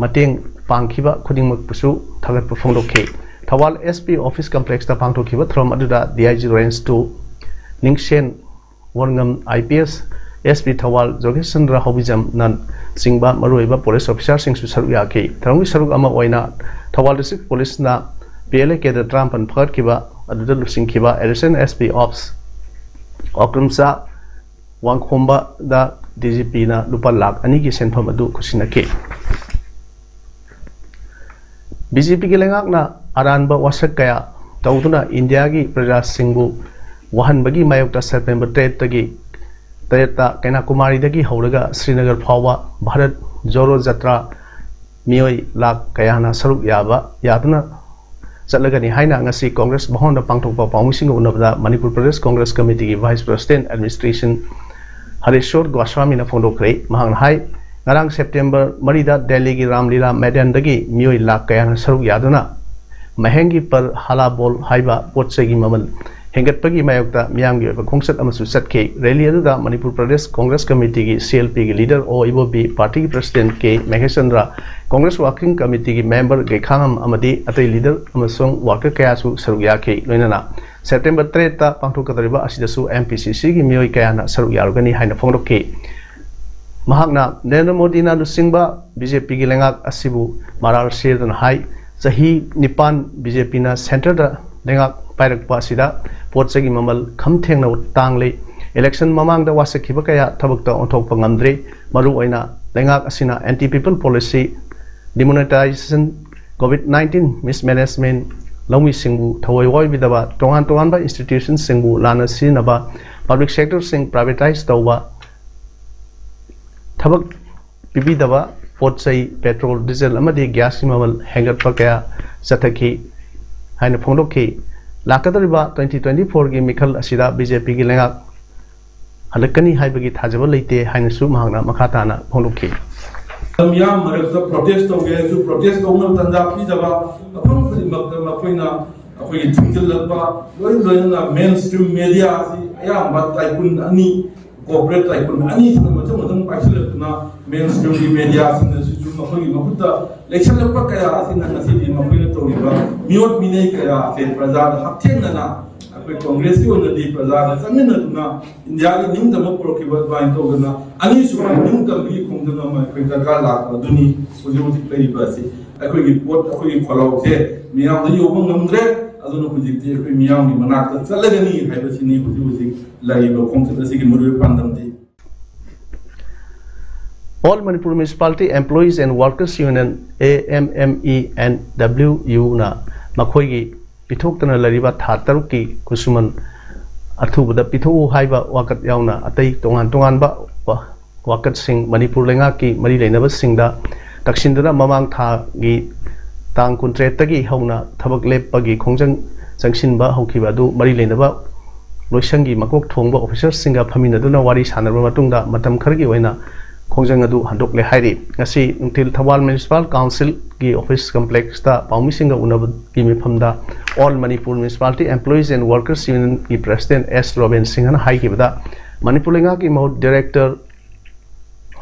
ꯃꯇꯦꯡ ꯄꯥꯡꯈꯤꯕ ꯈꯨꯗꯤꯡꯃꯛꯄꯨꯁꯨ ꯊꯥꯒꯠꯄ ꯐꯣꯡꯗꯣꯛꯈꯤ꯫ ꯊꯧꯕꯥꯜ ꯑꯦꯁ ꯄꯤ ꯑꯣꯐꯤꯁ ꯀꯝꯄ꯭ꯂꯦꯛꯁꯇ ꯄꯥꯡꯊꯣꯛꯈꯤꯕ ꯊꯧꯔꯝ ꯑꯗꯨꯗ D I G range two Ningshen Worngam I P S, S P Thoubal ꯖꯣꯒꯦꯁ ꯆꯟꯗ꯭ꯔ ꯍꯧꯕꯤꯖꯝꯅ ꯆꯤꯡꯕ ꯃꯔꯨꯑꯣꯏꯕ ꯄꯨꯂꯤꯁ ꯑꯣꯐꯤꯁꯥꯔꯁꯤꯡꯁꯨ ꯁꯔꯨꯛ ꯌꯥꯈꯤ꯫ ꯊꯧꯔꯝꯒꯤ ꯁꯔꯨꯛ ꯑꯃ ꯑꯣꯏꯅ ꯊꯧꯕꯥꯜ ꯗꯤꯁꯇ꯭ꯔꯤꯛ ꯄꯨꯂꯤꯁꯅ ꯄꯤ ꯑꯦꯜ ꯑꯦ ꯀꯦꯗꯔ ꯇꯔꯥꯃꯥꯄꯟ ꯐꯒꯠꯈꯤꯕ ꯑꯗꯨꯗ ꯂꯨꯆꯤꯡꯈꯤꯕ additional S P office ꯑꯣꯀ꯭ꯔꯝꯆꯥ ꯋꯥꯡꯈꯣꯝꯕꯗ D G ꯄꯤꯅ ꯂꯨꯄꯥ ꯂꯥꯈ ꯑꯅꯤꯒꯤ ꯁꯦꯟꯐꯝ ꯑꯗꯨ ꯈꯨꯠꯁꯤꯟꯅꯈꯤ꯫ ꯕꯤ ꯖꯦ ꯄꯤꯒꯤ ꯂꯩꯉꯥꯛꯅ ꯑꯔꯥꯟꯕ ꯋꯥꯁꯛ ꯀꯌꯥ ꯇꯧꯗꯨꯅ ꯏꯟꯗꯤꯌꯥꯒꯤ ꯄ꯭ꯔꯖꯥꯁꯤꯡꯕꯨ ꯋꯥꯍꯟꯕꯒꯤ ꯃꯥꯌꯣꯛꯇ ꯁꯦꯞꯇꯦꯝꯕꯔ ꯇꯔꯦꯠꯇꯒꯤ ꯇꯔꯦꯠꯇ ꯀꯩꯅꯥꯀꯨꯃꯥꯔꯤꯗꯒꯤ ꯍꯧꯔꯒ ꯁ꯭ꯔꯤꯅꯒꯔ ꯐꯥꯎꯕ ꯚꯥꯔꯠ ꯖꯣꯔꯣ ꯖꯇ꯭ꯔꯥ ꯃꯤꯑꯣꯏ ꯂꯥꯈ ꯀꯌꯥꯅ ꯁꯔꯨꯛ ꯌꯥꯕ, ꯌꯥꯗꯨꯅ ꯆꯠꯂꯒꯅꯤ ꯍꯥꯏꯅ ꯉꯁꯤ ꯀꯣꯡꯒ꯭ꯔꯦꯁ ꯚꯕꯟꯗ ꯄꯥꯡꯊꯣꯛꯄ ꯄꯥꯎꯃꯤꯁꯤꯡꯒ ꯎꯅꯕꯗ ꯃꯅꯤꯄꯨꯔ ꯄ꯭ꯔꯗꯦꯁ ꯀꯣꯡꯒ꯭ꯔꯦꯁ ꯀꯃꯤꯇꯤꯒꯤ ꯚꯥꯏꯁ ꯄ꯭ꯔꯁꯤꯗꯦꯟꯠ ꯑꯦꯗꯃꯤꯅꯤꯁꯇ꯭ꯔꯦꯁꯟ ꯍꯔꯦꯁꯣꯔ ꯒꯣꯁ꯭ꯋꯥꯃꯤꯅ ꯐꯣꯡꯗꯣꯛꯈ꯭ꯔꯦ꯫ ꯃꯍꯥꯛꯅ ꯍꯥꯏ, ꯉꯔꯥꯡ ꯁꯦꯞꯇꯦꯝꯕꯔ ꯃꯔꯤꯗ ꯗꯦꯜꯂꯤꯒꯤ ꯔꯥꯝꯂꯤꯂꯥ ꯃꯩꯗꯥꯟꯗꯒꯤ ꯃꯤꯑꯣꯏ ꯂꯥꯈ ꯀꯌꯥꯅ ꯁꯔꯨꯛ ꯌꯥꯗꯨꯅ ꯃꯍꯦꯡꯒꯤ ꯄꯔ ꯍꯥꯂꯥꯕꯣꯜ ꯍꯥꯏꯕ ꯄꯣꯠ ꯆꯩꯒꯤ ꯃꯃꯜ ꯍꯦꯟꯒꯠꯄꯒꯤ ꯃꯥꯌꯣꯛꯇ ꯃꯤꯌꯥꯝꯒꯤ ꯑꯣꯏꯕ ꯈꯣꯡꯆꯠ ꯑꯃꯁꯨ ꯆꯠꯈꯤ꯫ ꯔꯦꯂꯤ ꯑꯗꯨꯗ ꯃꯅꯤꯄꯨꯔ ꯄ꯭ꯔꯗꯦꯁ ꯀꯣꯡꯒ꯭ꯔꯦꯁ ꯀꯃꯤꯇꯤꯒꯤ ꯁꯤ ꯑꯦꯜ ꯄꯤꯒꯤ ꯂꯤꯗꯔ ꯑꯣ ꯏꯕꯣꯕꯤ, ꯄꯥꯔꯇꯤꯒꯤ ꯄ꯭ꯔꯁꯤꯗꯦꯟꯠ ꯀꯦ ꯃꯍꯦꯁꯆꯟꯗ꯭ꯔ, ꯀꯣꯡꯒ꯭ꯔꯦꯁ ꯋꯥꯔꯀꯤꯡ ꯀꯃꯤꯇꯤꯒꯤ ꯃꯦꯝꯕꯔ ꯒꯩꯈꯥꯉꯝ ꯑꯃꯗꯤ ꯑꯇꯩ ꯂꯤꯗꯔ ꯑꯃꯁꯨꯡ ꯋꯥꯔꯀꯔ ꯀꯌꯥꯁꯨ ꯁꯔꯨꯛ ꯌꯥꯈꯤ꯫ ꯂꯣꯏꯅꯅ ꯁꯦꯞꯇꯦꯝꯕꯔ ꯇꯔꯦꯠꯇ ꯄꯥꯡꯊꯣꯛꯀꯗꯧꯔꯤꯕ ꯑꯁꯤꯗꯁꯨ ꯑꯦꯝ ꯄꯤ ꯁꯤ ꯁꯤꯒꯤ ꯃꯤꯑꯣꯏ ꯀꯌꯥꯅ ꯁꯔꯨꯛ ꯌꯥꯔꯨꯒꯅꯤ ꯍꯥꯏꯅ ꯐꯣꯡꯗꯣꯛꯈꯤ꯫ ꯃꯍꯥꯛꯅ ꯅꯔꯦꯟꯗ꯭ꯔ ꯃꯣꯗꯤꯅ ꯂꯨꯆꯤꯡꯕ ꯕꯤ ꯖꯦ ꯄꯤꯒꯤ ꯂꯩꯉꯥꯛ ꯑꯁꯤꯕꯨ ꯃꯔꯥꯜ ꯁꯤꯗꯨꯅ ꯍꯥꯏ, ꯆꯍꯤ ꯅꯤꯄꯥꯟ ꯕꯤ ꯖꯦ ꯄꯤꯅ ꯁꯦꯟꯇꯔꯗ ꯂꯩꯉꯥꯛ ꯄꯥꯏꯔꯛꯄ ꯑꯁꯤꯗ ꯄꯣꯠ ꯆꯩꯒꯤ ꯃꯃꯜ ꯈꯝ ꯊꯦꯡꯅ ꯇꯥꯡꯂꯤ꯫ ꯏꯂꯦꯛꯁꯟ ꯃꯃꯥꯡꯗ ꯋꯥꯁꯛꯈꯤꯕ ꯀꯌꯥ ꯊꯕꯛꯇ ꯑꯣꯟꯊꯣꯛꯄ ꯉꯝꯗ꯭ꯔꯤ꯫ ꯃꯔꯨꯑꯣꯏꯅ ꯂꯩꯉꯥꯛ ꯑꯁꯤꯅ anti people policy, demonetization, COVID nineteen mismanagement, ꯂꯧꯃꯤꯁꯤꯡꯕꯨ ꯊꯑꯣꯏ ꯋꯥꯏꯕꯤꯗꯕ, ꯇꯣꯉꯥꯟ ꯇꯣꯉꯥꯟꯕ ꯏꯟꯁꯇꯤꯇ꯭ꯌꯨꯁꯟꯁꯤꯡꯕꯨ ꯂꯥꯟꯅ ꯁꯤꯖꯤꯟꯅꯕ, ꯄꯕ꯭ꯂꯤꯛ ꯁꯦꯛꯇꯔꯁꯤꯡ ꯄ꯭ꯔꯥꯏꯚꯦꯇꯥꯏꯖ ꯇꯧꯕ, ꯊꯕꯛ ꯄꯤꯕꯤꯗꯕ, ꯄꯣꯠ ꯆꯩ, ꯄꯦꯇ꯭ꯔꯣꯜ, ꯗꯤꯖꯜ ꯑꯃꯗꯤ ꯒ꯭ꯌꯥꯁꯀꯤ ꯃꯃꯜ ꯍꯦꯟꯒꯠꯄ ꯀꯌꯥ ꯆꯠꯊꯈꯤ ꯍꯥꯏꯅ ꯐꯣꯡꯗꯣꯛꯈꯤ꯫ ꯂꯥꯛꯀꯗꯧꯔꯤꯕ ꯇ꯭ꯋꯦꯟꯇꯤ ꯇ꯭ꯋꯦꯟꯇꯤ ꯐꯣꯔꯒꯤ ꯃꯤꯈꯜ ꯑꯁꯤꯗ ꯕꯤ ꯖꯦ ꯄꯤꯒꯤ ꯂꯩꯉꯥꯛ ꯍꯜꯂꯛꯀꯅꯤ ꯍꯥꯏꯕꯒꯤ ꯊꯥꯖꯕ ꯂꯩꯇꯦ ꯍꯥꯏꯅꯁꯨ ꯃꯍꯥꯛꯅ ꯃꯈꯥ ꯇꯥꯅ ꯐꯣꯡꯗꯣꯛꯈꯤ꯫ ꯃꯤꯌꯥꯝ ꯃꯔꯛꯇ ꯄ꯭ꯔꯣꯇꯦꯁ ꯇꯧꯒꯦ ꯍꯥꯏꯔꯁꯨ ꯄ꯭ꯔꯣꯇꯦꯁ ꯇꯧꯅꯕ ꯇꯥꯟꯖꯥ ꯄꯤꯗꯕ, ꯃꯐꯝ ꯈꯨꯗꯤꯡꯃꯛꯇ ꯃꯈꯣꯏꯅ ꯑꯩꯈꯣꯏꯒꯤ ꯊꯤꯡꯖꯤꯜꯂꯛꯄ, ꯂꯣꯏ ꯂꯣꯏꯅꯅ ꯃꯦꯟ ꯁ꯭ꯇ꯭ꯔꯤꯝ ꯃꯦꯗꯤꯌꯥ ꯑꯁꯤ ꯑꯌꯥꯝꯕ ꯇꯥꯏꯀꯨꯟ ꯑꯅꯤ, ꯀꯣꯔꯄꯣꯔꯦꯠ ꯇꯥꯏꯀꯨꯟ ꯑꯅꯤꯁꯤꯅ ꯃꯊꯪ ꯃꯊꯪ ꯄꯥꯏꯁꯤꯜꯂꯛꯇꯨꯅ ꯃꯦꯟ ꯁ꯭ꯇ꯭ꯔꯤꯝꯒꯤ ꯃꯦꯗꯤꯌꯥꯁꯤꯡ ꯑꯁꯤꯁꯨ ꯃꯈꯣꯏꯒꯤ ꯃꯈꯨꯠꯇ ꯂꯩꯁꯜꯂꯛꯄ ꯀꯌꯥ ꯑꯁꯤꯅ ꯉꯁꯤꯗꯤ ꯃꯈꯣꯏꯅ ꯇꯧꯔꯤꯕ ꯃꯤꯑꯣꯠ ꯃꯤꯅꯩ ꯀꯌꯥ ꯑꯁꯤ ꯄ꯭ꯔꯖꯥꯗ ꯍꯛꯊꯦꯡꯅꯅ ꯑꯩꯈꯣꯏ ꯀꯣꯡꯒ꯭ꯔꯦꯁꯀꯤ ꯑꯣꯏꯅꯗꯤ ꯄ꯭ꯔꯖꯥꯒ ꯆꯠꯃꯤꯟꯅꯗꯨꯅ ꯏꯟꯗꯤꯌꯥꯒꯤ ꯅꯤꯡꯇꯝꯕ ꯄꯨꯔꯛꯈꯤꯕ ꯑꯗꯨꯃꯥꯏꯅ ꯇꯧꯗꯅ ꯑꯅꯤꯁꯨꯕ ꯅꯤꯡꯇꯝꯕꯒꯤ ꯈꯣꯡꯖꯪ ꯑꯃ ꯑꯩꯈꯣꯏ ꯗꯔꯀꯥꯔ ꯂꯥꯛꯄ ꯑꯗꯨꯅꯤ꯫ ꯍꯧꯖꯤꯛ ꯍꯧꯖꯤꯛ ꯂꯩꯔꯤꯕ ꯑꯁꯤ ꯑꯩꯈꯣꯏꯒꯤ ꯄꯣꯠ, ꯑꯩꯈꯣꯏꯒꯤ ꯈꯣꯜꯂꯥꯎꯁꯦ ꯃꯤꯌꯥꯝꯗ ꯌꯧꯕ ꯉꯝꯗ꯭ꯔꯦ꯫ ꯑꯗꯨꯅ ꯍꯧꯖꯤꯛꯇꯤ ꯑꯩꯈꯣꯏ ꯃꯤꯌꯥꯝꯒꯤ ꯃꯅꯥꯛꯇ ꯆꯠꯂꯒꯅꯤ ꯍꯥꯏꯕꯁꯤꯅꯤ ꯍꯧꯖꯤꯛ ꯍꯧꯖꯤꯛ ꯂꯩꯔꯤꯕ ꯈꯣꯡꯆꯠ ꯑꯁꯤꯒꯤ ꯃꯔꯨꯑꯣꯏꯕ ꯄꯥꯟꯗꯝꯗꯤ꯫ All Manipur Municipality Employees and Workers Union, A M M E and W U ꯅ ꯃꯈꯣꯏꯒꯤ ꯄꯤꯊꯣꯛꯇꯅ ꯂꯩꯔꯤꯕ ꯊꯥ ꯇꯔꯨꯛꯀꯤ ꯈꯨꯠꯁꯨꯃꯟ ꯑꯊꯨꯕꯗ ꯄꯤꯊꯣꯛꯎ ꯍꯥꯏꯕ ꯋꯥꯀꯠ ꯌꯥꯎꯅ ꯑꯇꯩ ꯇꯣꯉꯥꯟ ꯇꯣꯉꯥꯟꯕ ꯋꯥ-, ꯋꯥꯀꯠꯁꯤꯡ ꯃꯅꯤꯄꯨꯔ ꯂꯩꯉꯥꯛꯀꯤ ꯃꯔꯤ ꯂꯩꯅꯕꯁꯤꯡꯗ ꯇꯛꯁꯤꯟꯗꯨꯅ ꯃꯃꯥꯡ ꯊꯥꯒꯤ ꯇꯥꯡ ꯀꯨꯟꯇꯔꯦꯠꯇꯒꯤ ꯍꯧꯅ ꯊꯕꯛ ꯂꯦꯞꯄꯒꯤ ꯈꯣꯡꯖꯪ ꯆꯪꯁꯤꯟꯕ ꯍꯧꯈꯤꯕ ꯑꯗꯨ ꯃꯔꯤ ꯂꯩꯅꯕ ꯂꯣꯏꯁꯪꯒꯤ ꯃꯀꯣꯛ ꯊꯣꯡꯕ ꯑꯣꯐꯤꯁꯔꯁꯤꯡꯒ ꯐꯝꯃꯤꯟꯅꯗꯨꯅ ꯋꯥꯔꯤ ꯁꯥꯟꯅꯔꯕ ꯃꯇꯨꯡꯗ ꯃꯇꯝ ꯈꯔꯒꯤ ꯑꯣꯏꯅ ꯈꯣꯡꯖꯪ ꯑꯗꯨ ꯍꯟꯗꯣꯛꯂꯦ ꯍꯥꯏꯔꯤ꯫ ꯉꯁꯤ ꯅꯨꯡꯊꯤꯜ ꯊꯧꯕꯥꯜ ꯃ꯭ꯌꯨꯅꯤꯁꯤꯄꯥꯜ ꯀꯥꯎꯟꯁꯤꯜꯒꯤ ꯑꯣꯐꯤꯁ ꯀꯝꯄ꯭ꯂꯦꯛꯁꯇ ꯄꯥꯎꯃꯤꯁꯤꯡꯒ ꯎꯅꯕꯒꯤ ꯃꯤꯐꯝꯗ All Manipur Municipality Employees and Workers Unionꯒꯤ ꯄ꯭ꯔꯦꯁꯤꯗꯦꯟ ꯑꯦꯁ ꯔꯣꯕꯤꯟ ꯁꯤꯡꯍꯅ ꯍꯥꯏꯈꯤꯕꯗ, ꯃꯅꯤꯄꯨꯔ ꯂꯩꯉꯥꯛꯀꯤ ꯃꯍꯨꯠ ꯗꯤꯔꯦꯛꯇꯔ,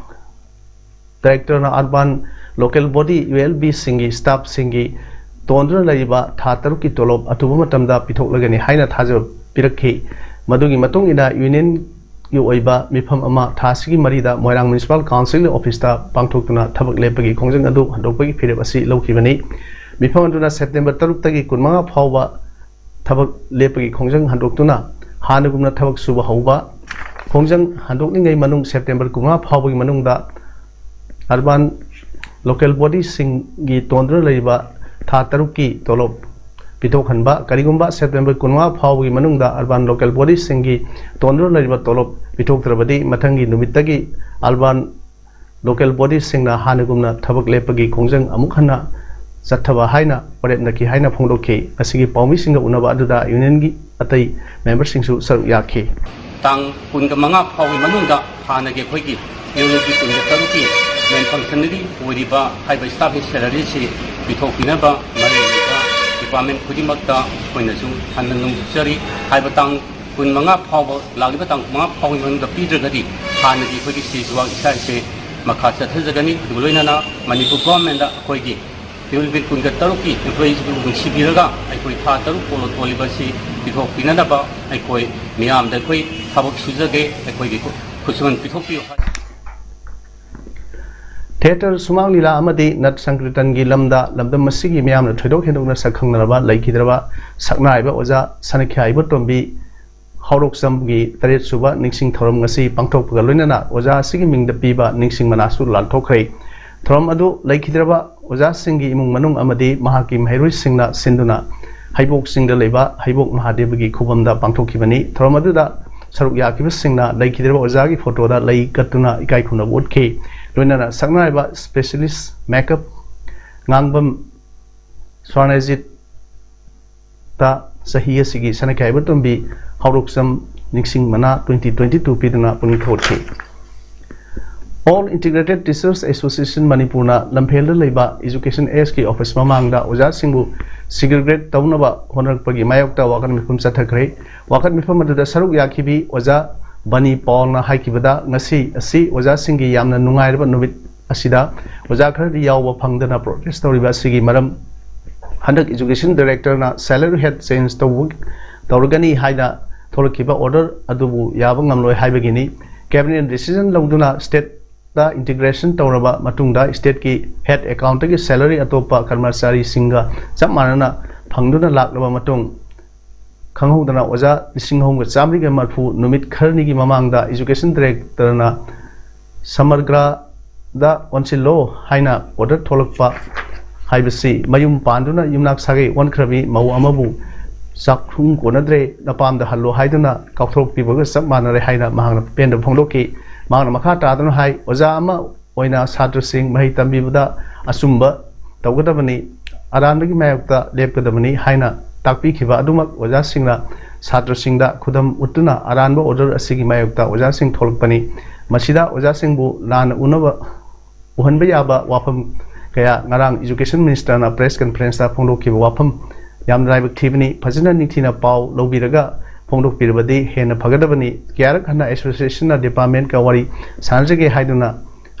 ꯗꯥꯏꯔꯦꯛꯇꯔꯅ urban local body, U L ꯕꯤꯁꯤꯡꯒꯤ ꯁ꯭ꯇꯥꯐꯁꯤꯡꯒꯤ ꯇꯣꯟꯗꯨꯅ ꯂꯩꯔꯤꯕ ꯊꯥ ꯇꯔꯨꯛꯀꯤ ꯇꯣꯂꯣꯞ ꯑꯊꯨꯕ ꯃꯇꯝꯗ ꯄꯤꯊꯣꯛꯂꯒꯅꯤ ꯍꯥꯏꯅ ꯊꯥꯖꯕ ꯄꯤꯔꯛꯈꯤ꯫ ꯃꯗꯨꯒꯤ ꯃꯇꯨꯡ ꯏꯟꯅ ꯌꯨꯅꯤꯌꯟ ꯒꯤ ꯑꯣꯏꯕ ꯃꯤꯐꯝ ꯑꯃ ꯊꯥ ꯑꯁꯤꯒꯤ ꯃꯔꯤꯗ ꯃꯣꯏꯔꯥꯡ ꯃ꯭ꯌꯨꯅꯤꯁꯤꯄꯥꯜ ꯀꯥꯎꯟꯁꯤꯜꯒꯤ ꯑꯣꯐꯤꯁꯇ ꯄꯥꯡꯊꯣꯛꯇꯨꯅ ꯊꯕꯛ ꯂꯦꯞꯄꯒꯤ ꯈꯣꯡꯖꯪ ꯑꯗꯨ ꯍꯟꯗꯣꯛꯄꯒꯤ ꯐꯤꯔꯦꯞ ꯑꯁꯤ ꯂꯧꯈꯤꯕꯅꯤ꯫ ꯃꯤꯐꯝ ꯑꯗꯨꯅ ꯁꯦꯞꯇꯦꯝꯕꯔ ꯇꯔꯨꯛꯇꯒꯤ ꯀꯨꯟꯃꯉꯥ ꯐꯥꯎꯕ ꯊꯕꯛ ꯂꯦꯞꯄꯒꯤ ꯈꯣꯡꯖꯪ ꯍꯟꯗꯣꯛꯇꯨꯅ ꯍꯥꯟꯅꯒꯨꯝꯅ ꯊꯕꯛ ꯁꯨꯕ ꯍꯧꯕ, ꯈꯣꯡꯖꯪ ꯍꯟꯗꯣꯛꯂꯤꯉꯩ ꯃꯅꯨꯡ ꯁꯦꯞꯇꯦꯝꯕꯔ ꯀꯨꯟꯃꯉꯥ ꯐꯥꯎꯕꯒꯤ ꯃꯅꯨꯡꯗ ꯑꯔꯕꯥꯟ ꯂꯣꯀꯦꯜ ꯕꯣꯗꯤꯁꯤꯡꯒꯤ ꯇꯣꯟꯗꯨꯅ ꯂꯩꯔꯤꯕ ꯊꯥ ꯇꯔꯨꯛꯀꯤ ꯇꯣꯂꯣꯞ ꯄꯤꯊꯣꯛꯍꯟꯕ, ꯀꯔꯤꯒꯨꯝꯕ ꯁꯦꯞꯇꯦꯝꯕꯔ ꯀꯨꯟꯃꯉꯥ ꯐꯥꯎꯕꯒꯤ ꯃꯅꯨꯡꯗ ꯑꯔꯕꯥꯟ ꯂꯣꯀꯦꯜ ꯕꯣꯗꯤꯁꯤꯡꯒꯤ ꯇꯣꯟꯗꯨꯅ ꯂꯩꯔꯤꯕ ꯇꯣꯂꯣꯞ ꯄꯤꯊꯣꯛꯇ꯭ꯔꯕꯗꯤ ꯃꯊꯪꯒꯤ ꯅꯨꯃꯤꯠꯇꯒꯤ ꯑꯔꯕꯥꯟ ꯂꯣꯀꯦꯜ ꯕꯣꯗꯤꯁꯤꯡꯅ ꯍꯥꯟꯅꯒꯨꯝꯅ ꯊꯕꯛ ꯂꯦꯞꯄꯒꯤ ꯈꯣꯡꯖꯪ ꯑꯃꯨꯛ ꯍꯟꯅ ꯆꯠꯊꯕ ꯍꯥꯏꯅ ꯋꯥꯔꯦꯞꯅꯈꯤ ꯍꯥꯏꯅ ꯐꯣꯡꯗꯣꯛꯈꯤ꯫ ꯉꯁꯤꯒꯤ ꯄꯥꯎꯃꯤꯁꯤꯡꯒ ꯎꯅꯕ ꯑꯗꯨꯗ ꯌꯨꯅꯤꯌꯟꯒꯤ ꯑꯇꯩ ꯃꯦꯝꯕꯔꯁꯤꯡꯁꯨ ꯁꯔꯨꯛ ꯌꯥꯈꯤ꯫ ꯇꯥꯡ ꯀꯨꯟꯒ ꯃꯉꯥ ꯐꯥꯎꯒꯤ ꯃꯅꯨꯡꯗ ꯍꯥꯟꯅꯒꯤ ꯑꯩꯈꯣꯏꯒꯤ ꯌꯨꯅꯤꯠꯀꯤ ꯀꯨꯟꯒ ꯇꯔꯨꯛꯀꯤ ꯃꯦꯟ ꯐꯪꯁꯟꯅꯔꯤ ꯑꯣꯏꯔꯤꯕ ꯍꯥꯏꯕ ꯁ꯭ꯇꯥꯐꯀꯤ ꯁꯦꯂꯔꯤꯁꯤ ꯄꯤꯊꯣꯛꯄꯤꯅꯕ ꯃꯔꯤ ꯂꯩꯅꯕ ꯗꯤꯄꯥꯔꯠꯃꯦꯟ ꯈꯨꯗꯤꯡꯃꯛꯇ ꯑꯩꯈꯣꯏꯅꯁꯨ ꯍꯟꯅ ꯅꯤꯡꯁꯤꯡꯖꯔꯤ꯫ ꯍꯥꯏꯕ ꯇꯥꯡ ꯀꯨꯟꯃꯉꯥ ꯐꯥꯎꯕ, ꯂꯥꯛꯂꯤꯕ ꯇꯥꯡ ꯀꯨꯟꯃꯉꯥ ꯐꯥꯎꯒꯤ ꯃꯅꯨꯡꯗ ꯄꯤꯗ꯭ꯔꯒꯗꯤ ꯍꯥꯟꯅꯒꯤ ꯑꯩꯈꯣꯏꯒꯤ ꯁꯤꯖꯋꯥꯛ ꯏꯁꯥ ꯏꯁꯦ ꯃꯈꯥ ꯆꯠꯊꯖꯒꯅꯤ꯫ ꯑꯗꯨꯒ ꯂꯣꯏꯅꯅ ꯃꯅꯤꯄꯨꯔ ꯒꯣꯔꯃꯦꯟꯗ ꯑꯩꯈꯣꯏꯒꯤ ꯌꯨꯅꯤꯠ ꯀꯨꯟꯒ ꯇꯔꯨꯛꯀꯤ ꯑꯦꯝꯄ꯭ꯂꯣꯌꯤꯁꯤꯡꯕꯨ ꯅꯨꯡꯁꯤꯕꯤꯔꯒ ꯑꯩꯈꯣꯏ ꯊꯥ ꯇꯔꯨꯛ ꯀꯣꯂꯣ ꯊꯣꯜꯂꯤꯕ ꯑꯁꯤ ꯄꯤꯊꯣꯛꯄꯤꯅꯅꯕ ꯑꯩꯈꯣꯏ ꯃꯤꯌꯥꯝꯗ ꯑꯩꯈꯣꯏ ꯊꯕꯛ ꯁꯨꯖꯒꯦ, ꯑꯩꯈꯣꯏꯒꯤ ꯈꯨꯠꯁꯨꯃꯟ ꯄꯤꯊꯣꯛꯄꯤꯌꯨ ꯍꯥꯏ꯫ ꯊꯤꯌꯦꯇꯔ, ꯁꯨꯃꯥꯡ ꯂꯤꯂꯥ ꯑꯃꯗꯤ ꯅꯠ ꯁꯪꯀꯤꯔꯇꯟꯒꯤ ꯂꯝꯗ ꯂꯝꯗꯝ ꯑꯁꯤꯒꯤ ꯃꯤꯌꯥꯝꯅ ꯊꯣꯏꯗꯣꯛ ꯍꯦꯟꯗꯣꯛꯅ ꯁꯛꯈꯪꯅꯔꯕ ꯂꯩꯈꯤꯗ꯭ꯔꯕ ꯁꯛꯅꯥꯏꯕ ꯑꯣꯖꯥ ꯁꯅꯈ꯭ꯌꯥ ꯏꯕꯣꯇꯣꯝꯕꯤ ꯍꯧꯔꯣꯛꯆꯝꯒꯤ ꯇꯔꯦꯠ ꯁꯨꯕ ꯅꯤꯡꯁꯤꯡ ꯊꯧꯔꯝ ꯉꯁꯤ ꯄꯥꯡꯊꯣꯛꯄꯒ ꯂꯣꯏꯅꯅ ꯑꯣꯖꯥ ꯑꯁꯤꯒꯤ ꯃꯤꯡꯗ ꯄꯤꯕ ꯅꯤꯡꯁꯤꯡ ꯃꯅꯥꯁꯨ ꯂꯥꯟꯊꯣꯛꯈ꯭ꯔꯦ꯫ ꯊꯧꯔꯝ ꯑꯗꯨ ꯂꯩꯈꯤꯗ꯭ꯔꯕ ꯑꯣꯖꯥꯁꯤꯡꯒꯤ ꯏꯃꯨꯡ ꯃꯅꯨꯡ ꯑꯃꯗꯤ ꯃꯍꯥꯛꯀꯤ ꯃꯍꯩꯔꯣꯏꯁꯤꯡꯅ ꯁꯤꯟꯗꯨꯅ ꯍꯩꯕꯣꯛ ꯆꯤꯡꯗ ꯂꯩꯕ ꯍꯩꯕꯣꯛ ꯃꯍꯥꯗꯦꯕꯒꯤ ꯈꯨꯕꯝꯗ ꯄꯥꯡꯊꯣꯛꯈꯤꯕꯅꯤ꯫ ꯊꯧꯔꯝ ꯑꯗꯨꯗ ꯁꯔꯨꯛ ꯌꯥꯈꯤꯕꯁꯤꯡꯅ ꯂꯩꯈꯤꯗ꯭ꯔꯕ ꯑꯣꯖꯥꯒꯤ ꯐꯣꯇꯣꯗ ꯂꯩ ꯀꯠꯇꯨꯅ ꯏꯀꯥꯏ ꯈꯨꯝꯅꯕ ꯎꯠꯈꯤ꯫ ꯂꯣꯏꯅꯅ ꯁꯛꯅꯥꯏꯕ ꯏꯁꯄꯦꯁꯤꯌꯦꯂꯤꯁ ꯃꯦꯀꯞ ꯉꯥꯡꯕꯝ ꯁ꯭ꯋꯔꯅꯖꯤꯠꯇ ꯆꯍꯤ ꯑꯁꯤꯒꯤ ꯁꯅꯈꯥꯏꯕ ꯇꯣꯝꯕꯤ ꯍꯧꯔꯣꯛꯆꯝ ꯅꯤꯡꯁꯤꯡ ꯃꯅꯥ twenty twenty two ꯄꯤꯗꯨꯅ ꯄꯨꯛꯅꯤꯡ ꯊꯧꯒꯠꯈꯤ꯫ All Integrated Teachers Association ꯃꯅꯤꯄꯨꯔꯅ ꯂꯝꯐꯦꯜꯗ ꯂꯩꯕ ꯏꯖꯨꯀꯦꯁꯟ ꯑꯦꯁꯀꯤ ꯑꯣꯐꯤꯁ ꯃꯃꯥꯡꯗ ꯑꯣꯖꯥꯁꯤꯡꯕꯨ ꯁꯤꯒ꯭ꯔꯤꯒꯦꯠ ꯇꯧꯅꯕ ꯍꯣꯠꯅꯔꯛꯄꯒꯤ ꯃꯥꯌꯣꯛꯇ ꯋꯥꯀꯠ ꯃꯤꯐꯝ ꯆꯠꯊꯈ꯭ꯔꯦ꯫ ꯋꯥꯀꯠ ꯃꯤꯐꯝ ꯑꯗꯨꯗ ꯁꯔꯨꯛ ꯌꯥꯈꯤꯕꯤ ꯑꯣꯖꯥ ꯕꯅꯤ ꯄꯥꯎꯜꯅ ꯍꯥꯏꯈꯤꯕꯗ, ꯉꯁꯤ ꯑꯁꯤ ꯑꯣꯖꯥꯁꯤꯡꯒꯤ ꯌꯥꯝꯅ ꯅꯨꯡꯉꯥꯏꯔꯕ ꯅꯨꯃꯤꯠ ꯑꯁꯤꯗ ꯑꯣꯖꯥ ꯈꯔꯗꯤ ꯌꯥꯎꯕ ꯐꯪꯗꯅ ꯄ꯭ꯔꯣꯇꯦꯁ ꯇꯧꯔꯤꯕ ꯑꯁꯤꯒꯤ ꯃꯔꯝ ꯍꯟꯗꯛ ꯏꯖꯨꯀꯦꯁꯟ ꯗꯥꯏꯔꯦꯛꯇꯔꯅ ꯁꯦꯂꯔꯤ ꯍꯦꯠ ꯆꯦꯟꯖ ꯇꯧꯕ, ꯇꯧꯔꯒꯅꯤ ꯍꯥꯏꯅ ꯊꯣꯛꯂꯛꯈꯤꯕ order ꯑꯗꯨꯕꯨ ꯌꯥꯕ ꯉꯝꯂꯣꯏ ꯍꯥꯏꯕꯒꯤꯅꯤ꯫ Cabinet decision ꯂꯧꯗꯨꯅ state ꯇ integration ꯇꯧꯔꯕ ꯃꯇꯨꯡꯗ state ꯀꯤ head account ꯇꯒꯤ salary ꯑꯇꯣꯞꯄ ꯀꯔꯃꯆꯥꯔꯤꯁꯤꯡꯒ ꯆꯞ ꯃꯥꯟꯅꯅ ꯐꯪꯗꯨꯅ ꯂꯥꯛꯂꯕ ꯃꯇꯨꯡ, ꯈꯪꯍꯧꯗꯅ ꯑꯣꯖꯥ ꯂꯤꯁꯤꯡ ꯑꯍꯨꯝꯒ ꯆꯥꯃꯔꯤꯒ ꯃꯔꯤꯐꯨ ꯅꯨꯃꯤꯠ ꯈꯔꯅꯤꯒꯤ ꯃꯃꯥꯡꯗ education director ꯅ ꯁꯃꯒ꯭ꯔꯥꯗ ꯑꯣꯟꯁꯤꯜꯂꯣ ꯍꯥꯏꯅ order ꯊꯣꯛꯂꯛꯄ ꯍꯥꯏꯕꯁꯤ ꯃꯌꯨꯝ ꯄꯥꯟꯗꯨꯅ ꯌꯨꯝꯅꯥꯛ ꯁꯥꯒꯩ ꯑꯣꯟꯈ꯭ꯔꯕꯤ ꯃꯧ ꯑꯃꯕꯨ ꯆꯥꯛꯈꯨꯝ ꯀꯣꯟꯅꯗ꯭ꯔꯦ, ꯅꯄꯥꯝꯗ ꯍꯜꯂꯣ ꯍꯥꯏꯗꯨꯅ ꯀꯥꯎꯊꯣꯛꯄꯤꯕꯒ ꯆꯞ ꯃꯥꯟꯅꯔꯦ ꯍꯥꯏꯅ ꯃꯍꯥꯛꯅ ꯄꯦꯟꯗꯕ ꯐꯣꯡꯗꯣꯛꯈꯤ꯫ ꯃꯍꯥꯛꯅ ꯃꯈꯥ ꯇꯥꯗꯨꯅ ꯍꯥꯏ, ꯑꯣꯖꯥ ꯑꯃ ꯑꯣꯏꯅ ꯁꯥꯇ꯭ꯔꯁꯤꯡ ꯃꯍꯩ ꯇꯝꯕꯤꯕꯗ ꯑꯆꯨꯝꯕ ꯇꯧꯒꯗꯕꯅꯤ, ꯑꯔꯥꯟꯕꯒꯤ ꯃꯥꯌꯣꯛꯇ ꯂꯦꯞꯀꯗꯕꯅꯤ ꯍꯥꯏꯅ ꯇꯥꯛꯄꯤꯈꯤꯕ ꯑꯗꯨꯃꯛ ꯑꯣꯖꯥꯁꯤꯡꯅ ꯁꯥꯇ꯭ꯔꯁꯤꯡꯗ ꯈꯨꯗꯝ ꯎꯠꯇꯨꯅ ꯑꯔꯥꯟꯕ order ꯑꯁꯤꯒꯤ ꯃꯥꯌꯣꯛꯇ ꯑꯣꯖꯥꯁꯤꯡ ꯊꯣꯛꯂꯛꯄꯅꯤ꯫ ꯃꯁꯤꯗ ꯑꯣꯖꯥꯁꯤꯡꯕꯨ ꯂꯥꯟꯅ ꯎꯅꯕ ꯎꯍꯟꯕ ꯌꯥꯕ ꯋꯥꯐꯝ ꯀꯌꯥ ꯉꯔꯥꯡ education minister ꯅ press conference ꯇ ꯐꯣꯡꯗꯣꯛꯈꯤꯕ ꯋꯥꯐꯝ ꯌꯥꯝꯅ ꯂꯥꯏꯕꯛ ꯊꯤꯕꯅꯤ꯫ ꯐꯖꯅ ꯅꯤꯡꯊꯤꯅ ꯄꯥꯎ ꯂꯧꯕꯤꯔꯒ ꯐꯣꯡꯗꯣꯛꯄꯤꯔꯕꯗꯤ ꯍꯦꯟꯅ ꯐꯒꯗꯕꯅꯤ꯫ ꯀꯌꯥꯔꯛ ꯍꯟꯅ association ꯅ department ꯀ ꯋꯥꯔꯤ ꯁꯥꯟꯅꯖꯒꯦ ꯍꯥꯏꯗꯨꯅ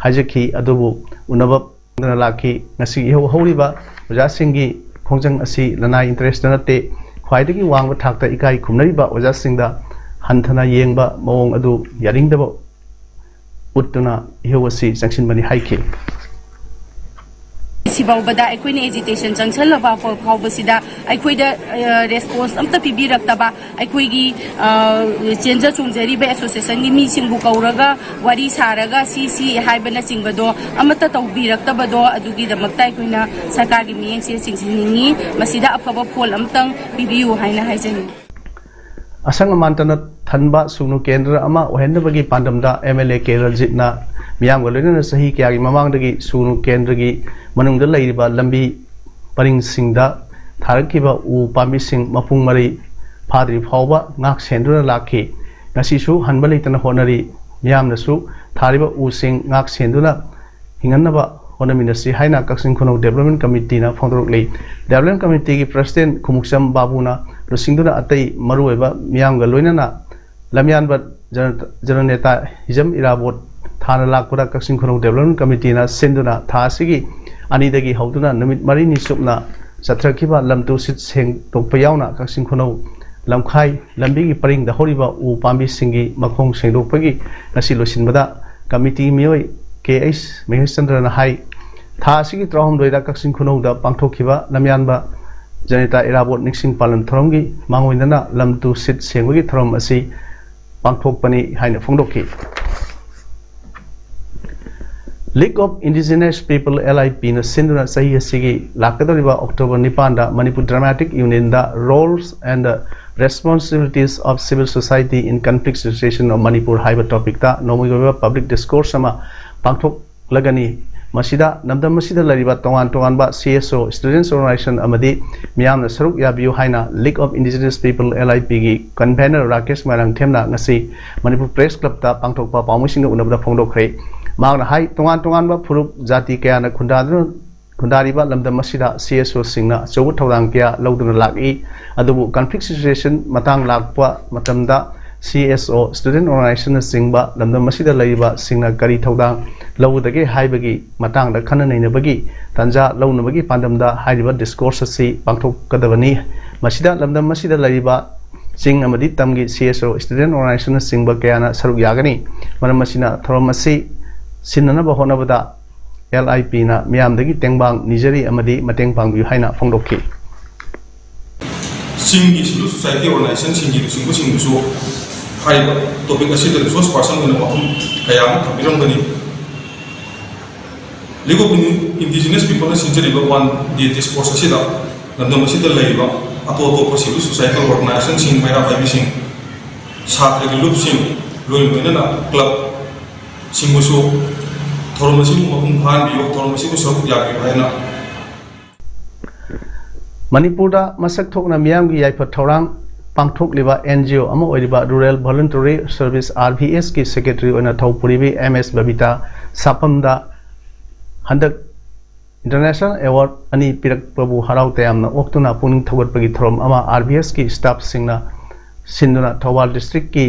ꯍꯥꯏꯖꯈꯤ, ꯑꯗꯨꯕꯨ ꯎꯅꯕ ꯐꯪꯗꯅ ꯂꯥꯛꯈꯤ꯫ ꯉꯁꯤ ꯏꯍꯧ ꯍꯧꯔꯤꯕ ꯑꯣꯖꯥꯁꯤꯡꯒꯤ ꯈꯣꯡꯖꯪ ꯑꯁꯤ ꯂꯅꯥꯏ interest ꯇ ꯅꯠꯇꯦ, ꯈ꯭ꯋꯥꯏꯗꯒꯤ ꯋꯥꯡꯕ ꯊꯥꯛꯇ ꯏꯀꯥꯏ ꯈꯨꯝꯅꯔꯤꯕ ꯑꯣꯖꯥꯁꯤꯡꯗ ꯍꯟꯊꯅ ꯌꯦꯡꯕ ꯃꯑꯣꯡ ꯑꯗꯨ ꯌꯥꯅꯤꯡꯗꯕ ꯎꯠꯇꯨꯅ ꯏꯍꯧ ꯑꯁꯤ ꯆꯪꯁꯤꯟꯕꯅꯤ ꯍꯥꯏꯈꯤ꯫ ꯁꯤꯐꯥꯎꯕꯗ ꯑꯩꯈꯣꯏꯅ agitation ꯆꯪꯁꯜꯂꯕ ꯐꯥꯎ- ꯐꯥꯎꯕꯁꯤꯗ ꯑꯩꯈꯣꯏꯗ response ꯑꯝꯇ ꯄꯤꯕꯤꯔꯛꯇꯕ, ꯑꯩꯈꯣꯏꯒꯤ ꯆꯦꯟꯖ ꯆꯣꯡꯖꯔꯤꯕ association ꯒꯤ ꯃꯤꯁꯤꯡꯕꯨ ꯀꯧꯔꯒ ꯋꯥꯔꯤ ꯁꯥꯔꯒ ꯁꯤ ꯁꯤ ꯍꯥꯏꯕꯅꯆꯤꯡꯕꯗꯣ ꯑꯃꯠꯇ ꯇꯧꯕꯤꯔꯛꯇꯕꯗꯣ, ꯑꯗꯨꯒꯤꯗꯃꯛꯇ ꯑꯩꯈꯣꯏꯅ ꯁꯔꯀꯥꯔꯒꯤ ꯃꯤꯠꯌꯦꯡꯁꯦ ꯆꯤꯡꯁꯤꯟꯅꯤꯡꯉꯤ꯫ ꯃꯁꯤꯗ ꯑꯐꯕ ꯐꯣꯜ ꯑꯃꯇꯪ ꯄꯤꯕꯤꯌꯨ ꯍꯥꯏꯅ ꯍꯥꯏꯖꯅꯤꯡꯉꯤ꯫ ꯑꯁꯪ ꯑꯃꯥꯟ ꯇꯅ ꯊꯟꯕ ꯁꯨꯅꯨ ꯀꯦꯟꯗ꯭ꯔ ꯑꯃ ꯑꯣꯏꯍꯟꯅꯕꯒꯤ ꯄꯥꯟꯗꯝꯗ MLA ꯀꯦ ꯔꯟꯖꯤꯠꯅ ꯃꯤꯌꯥꯝꯒ ꯂꯣꯏꯅꯅ ꯆꯍꯤ ꯀꯌꯥꯒꯤ ꯃꯃꯥꯡꯗꯒꯤ ꯁꯨꯅꯨ ꯀꯦꯟꯗ꯭ꯔꯒꯤ ꯃꯅꯨꯡꯗ ꯂꯩꯔꯤꯕ ꯂꯝꯕꯤ ꯄꯔꯤꯡꯁꯤꯡꯗ ꯊꯥꯔꯛꯈꯤꯕ ꯎ ꯄꯥꯝꯕꯤꯁꯤꯡ ꯃꯄꯨꯡ ꯃꯔꯩ ꯐꯥꯗ꯭ꯔꯤ ꯐꯥꯎꯕ ꯉꯥꯛ ꯁꯦꯟꯗꯨꯅ ꯂꯥꯛꯈꯤ꯫ ꯉꯁꯤꯁꯨ ꯍꯟꯕ ꯂꯩꯇꯅ ꯍꯣꯠꯅꯔꯤ꯫ ꯃꯤꯌꯥꯝꯅꯁꯨ ꯊꯥꯔꯤꯕ ꯎꯁꯤꯡ ꯉꯥꯛ ꯁꯦꯟꯗꯨꯅ ꯍꯤꯡꯍꯟꯅꯕ ꯍꯣꯠꯅꯃꯤꯟꯅꯁꯤ ꯍꯥꯏꯅ ꯀꯛꯆꯤꯡ ꯈꯨꯅꯧ development committee ꯅ ꯐꯣꯡꯗꯣꯔꯛꯂꯤ꯫ Development committee ꯒꯤ president ꯈꯨꯃꯨꯛꯆꯝ ꯕꯥꯕꯨꯅ ꯂꯨꯆꯤꯡꯗꯨꯅ ꯑꯇꯩ ꯃꯔꯨꯑꯣꯏꯕ ꯃꯤꯌꯥꯝꯒ ꯂꯣꯏꯅꯅ ꯂꯝꯌꯥꯟꯕ ꯖꯅ-, ꯖꯅꯅꯦꯇꯥ ꯍꯤꯖꯝ ꯏꯔꯥꯕꯣꯠ ꯊꯥꯅ ꯂꯥꯛꯄꯗ ꯀꯛꯆꯤꯡ ꯈꯨꯅꯧ development committee ꯅ ꯁꯤꯟꯗꯨꯅ ꯊꯥ ꯑꯁꯤꯒꯤ ꯑꯅꯤꯗꯒꯤ ꯍꯧꯗꯨꯅ ꯅꯨꯃꯤꯠ ꯃꯔꯤꯅꯤ ꯆꯨꯞꯅ ꯆꯠꯊꯔꯛꯈꯤꯕ ꯂꯝ ꯇꯨ ꯁꯤꯠ ꯁꯦꯡꯗꯣꯛꯄ ꯌꯥꯎꯅ ꯀꯛꯆꯤꯡ ꯈꯨꯅꯧ ꯂꯝꯈꯥꯏ ꯂꯝꯕꯤꯒꯤ ꯄꯔꯤꯡꯗ ꯍꯧꯔꯤꯕ ꯎ ꯄꯥꯝꯕꯤꯁꯤꯡꯒꯤ ꯃꯈꯣꯡ ꯁꯦꯡꯗꯣꯛꯄꯒꯤ ꯉꯁꯤ ꯂꯣꯏꯁꯤꯟꯕꯗ ꯀꯃꯤꯇꯤ ꯃꯤꯑꯣꯏ ꯀꯦ ꯑꯩꯆ ꯃꯍꯦꯁꯆꯟꯗ꯭ꯔꯅ ꯍꯥꯏ, ꯊꯥ ꯑꯁꯤꯒꯤ ꯇꯔꯥꯍꯨꯝꯗꯣꯏꯗ ꯀꯛꯆꯤꯡ ꯈꯨꯅꯧꯗ ꯄꯥꯡꯊꯣꯛꯈꯤꯕ ꯂꯝꯌꯥꯟꯕ ꯖꯅꯤꯇꯥ ꯏꯔꯥꯕꯣꯠ ꯅꯤꯡꯁꯤꯡ ꯄꯥꯂꯟ ꯊꯧꯔꯝꯒꯤ ꯃꯥꯡꯑꯣꯏꯅꯅ ꯂꯝ ꯇꯨ ꯁꯤꯠ ꯁꯦꯡꯕꯒꯤ ꯊꯧꯔꯝ ꯑꯁꯤ ꯄꯥꯡꯊꯣꯛꯄꯅꯤ ꯍꯥꯏꯅ ꯐꯣꯡꯗꯣꯛꯈꯤ꯫ League of Indigenous People, L I P ꯅ ꯁꯤꯟꯗꯨꯅ ꯆꯍꯤ ꯑꯁꯤꯒꯤ ꯂꯥꯛꯀꯗꯧꯔꯤꯕ ꯑꯣꯛꯇꯣꯕꯔ ꯅꯤꯄꯥꯟꯗ ꯃꯅꯤꯄꯨꯔ ꯗ꯭ꯔꯃꯥꯇꯤꯛ ꯌꯨꯅꯤꯌꯟꯗ Roles and Responsibilities of Civil Society in Conflict Situation of Manipur ꯍꯥꯏꯕ ꯇꯣꯄꯤꯛꯇ ꯅꯣꯡꯃꯒꯤ ꯑꯣꯏꯕ ꯄꯕ꯭ꯂꯤꯛ ꯗꯤꯁꯀꯣꯔꯁ ꯑꯃ ꯄꯥꯡꯊꯣꯛꯂꯒꯅꯤ꯫ ꯃꯁꯤꯗ ꯂꯝꯗꯝ ꯑꯁꯤꯗ ꯂꯩꯔꯤꯕ ꯇꯣꯉꯥꯟ ꯇꯣꯉꯥꯟꯕ C S O, Students Organization ꯑꯃꯗꯤ ꯃꯤꯌꯥꯝꯅ ꯁꯔꯨꯛ ꯌꯥꯕꯤꯌꯨ ꯍꯥꯏꯅ League of Indigenous People, L I P ꯒꯤ ꯀꯟꯚꯦꯅꯔ ꯔꯥꯀꯦꯁ ꯃꯥꯏꯔꯥꯡꯊꯦꯝꯅ ꯉꯁꯤ ꯃꯅꯤꯄꯨꯔ ꯄ꯭ꯔꯦꯁ ꯀ꯭ꯂꯕꯇ ꯄꯥꯡꯊꯣꯛꯄ ꯄꯥꯎꯃꯤꯁꯤꯡꯒ ꯎꯅꯕꯗ ꯐꯣꯡꯗꯣꯛꯈ꯭ꯔꯦ꯫ ꯃꯍꯥꯛꯅ ꯍꯥꯏ, ꯇꯣꯉꯥꯟ ꯇꯣꯉꯥꯟꯕ ꯐꯨꯔꯨꯞ ꯖꯥꯇꯤ ꯀꯌꯥꯅ ꯈꯨꯟꯗꯥꯗꯨꯅ ꯈꯨꯟꯗꯥꯔꯤꯕ ꯂꯝꯗꯝ ꯑꯁꯤꯗ C S O ꯁꯤꯡꯅ ꯑꯆꯧꯕ ꯊꯧꯗꯥꯡ ꯀꯌꯥ ꯂꯧꯗꯨꯅ ꯂꯥꯛꯏ꯫ ꯑꯗꯨꯕꯨ ꯀꯟꯐ꯭ꯂꯤꯛ ꯁꯤꯆꯨꯋꯦꯁꯟ ꯃꯇꯥꯡ ꯂꯥꯛꯄ ꯃꯇꯝꯗ C S O, Student Organization ꯅꯆꯤꯡꯕ ꯂꯝꯗꯝ ꯑꯁꯤꯗ ꯂꯩꯔꯤꯕꯁꯤꯡꯅ ꯀꯔꯤ ꯊꯧꯗꯥꯡ ꯂꯧꯒꯗꯒꯦ ꯍꯥꯏꯕꯒꯤ ꯃꯇꯥꯡꯗ ꯈꯟꯅ ꯅꯩꯅꯕꯒꯤ ꯇꯥꯟꯖꯥ ꯂꯧꯅꯕꯒꯤ ꯄꯥꯟꯗꯝꯗ ꯍꯥꯏꯔꯤꯕ ꯗꯤꯁꯀꯣꯔꯁ ꯑꯁꯤ ꯄꯥꯡꯊꯣꯛꯀꯗꯕꯅꯤ꯫ ꯃꯁꯤꯗ ꯂꯝꯗꯝ ꯑꯁꯤꯗ ꯂꯩꯔꯤꯕ ꯆꯤꯡ ꯑꯃꯗꯤ ꯇꯝꯒꯤ C S O, Student Organization ꯅꯆꯤꯡꯕ ꯀꯌꯥꯅ ꯁꯔꯨꯛ ꯌꯥꯒꯅꯤ꯫ ꯃꯔꯝ ꯑꯁꯤꯅ ꯊꯧꯔꯝ ꯑꯁꯤ ꯁꯤꯟꯅꯅꯕ ꯍꯣꯠꯅꯕꯗ L I P ꯅ ꯃꯤꯌꯥꯝꯗꯒꯤ ꯇꯦꯡꯕꯥꯡ ꯅꯤꯖꯔꯤ ꯑꯃꯗꯤ ꯃꯇꯦꯡ ꯄꯥꯡꯕꯤꯌꯨ ꯍꯥꯏꯅ ꯐꯣꯡꯗꯣꯛꯈꯤ꯫ ꯆꯤꯡꯒꯤ civil society organization ꯁꯤꯡꯒꯤ ꯂꯨꯆꯤꯡꯕꯁꯤꯡꯕꯨꯁꯨ ꯍꯥꯏꯔꯤꯕ ꯇꯣꯄꯤꯛ ꯑꯁꯤꯗ ꯔꯤꯁꯣꯔꯁ ꯄꯥꯔꯁꯟ ꯑꯣꯏꯅ ꯋꯥꯐꯝ ꯀꯌꯥ ꯑꯃ ꯊꯝꯕꯤꯔꯝꯒꯅꯤ꯫ League of Indigenous People ꯅ ꯁꯤꯟꯖꯔꯤꯕ ꯋꯥꯟ ꯗꯦ ꯗꯤꯁꯀꯣꯔꯁ ꯑꯁꯤꯗ ꯂꯝꯗꯝ ꯑꯁꯤꯗ ꯂꯩꯔꯤꯕ ꯑꯇꯣꯞ ꯑꯇꯣꯞꯄ civil society organization ꯁꯤꯡ, ꯃꯩꯔꯥ ꯄꯥꯏꯕꯤꯁꯤꯡ, ꯁꯥꯇ꯭ꯔꯒꯤ ꯂꯨꯞꯁꯤꯡ, ꯂꯣꯏꯅ ꯂꯣꯏꯅꯅ ꯀ꯭ꯂꯕ ꯁꯤꯡꯕꯨꯁꯨ ꯊꯧꯔꯝ ꯑꯁꯤꯕꯨ ꯃꯄꯨꯡ ꯐꯥꯍꯟꯕꯤꯌꯨ, ꯊꯧꯔꯝ ꯑꯁꯤꯕꯨ ꯁꯔꯨꯛ ꯌꯥꯕꯤꯌꯨ ꯍꯥꯏꯅ ꯃꯅꯤꯄꯨꯔꯗ ꯃꯁꯛ ꯊꯣꯛꯅ ꯃꯤꯌꯥꯝꯒꯤ ꯌꯥꯏꯐ ꯊꯧꯔꯥꯡ ꯄꯥꯡꯊꯣꯛꯂꯤꯕ N G O ꯑꯃ ꯑꯣꯏꯔꯤꯕ Rural Voluntary Service, R V S ꯀꯤ ꯁꯦꯀ꯭ꯔꯦꯇꯔꯤ ꯑꯣꯏꯅ ꯊꯧ ꯄꯨꯔꯤꯕꯤ M S ꯕꯕꯤꯇꯥ ꯁꯥꯄꯝꯗ ꯍꯟꯗꯛ ꯏꯟꯇꯔꯅꯦꯁꯅꯦꯜ ꯑꯦꯋꯥꯔꯗ ꯑꯅꯤ ꯄꯤꯔꯛꯄꯕꯨ ꯍꯔꯥꯎ ꯇꯌꯥꯝꯅ ꯑꯣꯛꯇꯨꯅ ꯄꯨꯛꯅꯤꯡ ꯊꯧꯒꯠꯄꯒꯤ ꯊꯧꯔꯝ ꯑꯃ R V S ꯀꯤ ꯁ꯭ꯇꯥꯐꯁꯤꯡꯅ ꯁꯤꯟꯗꯨꯅ ꯊꯧꯕꯥꯜ ꯗꯤꯁꯇ꯭ꯔꯤꯛꯀꯤ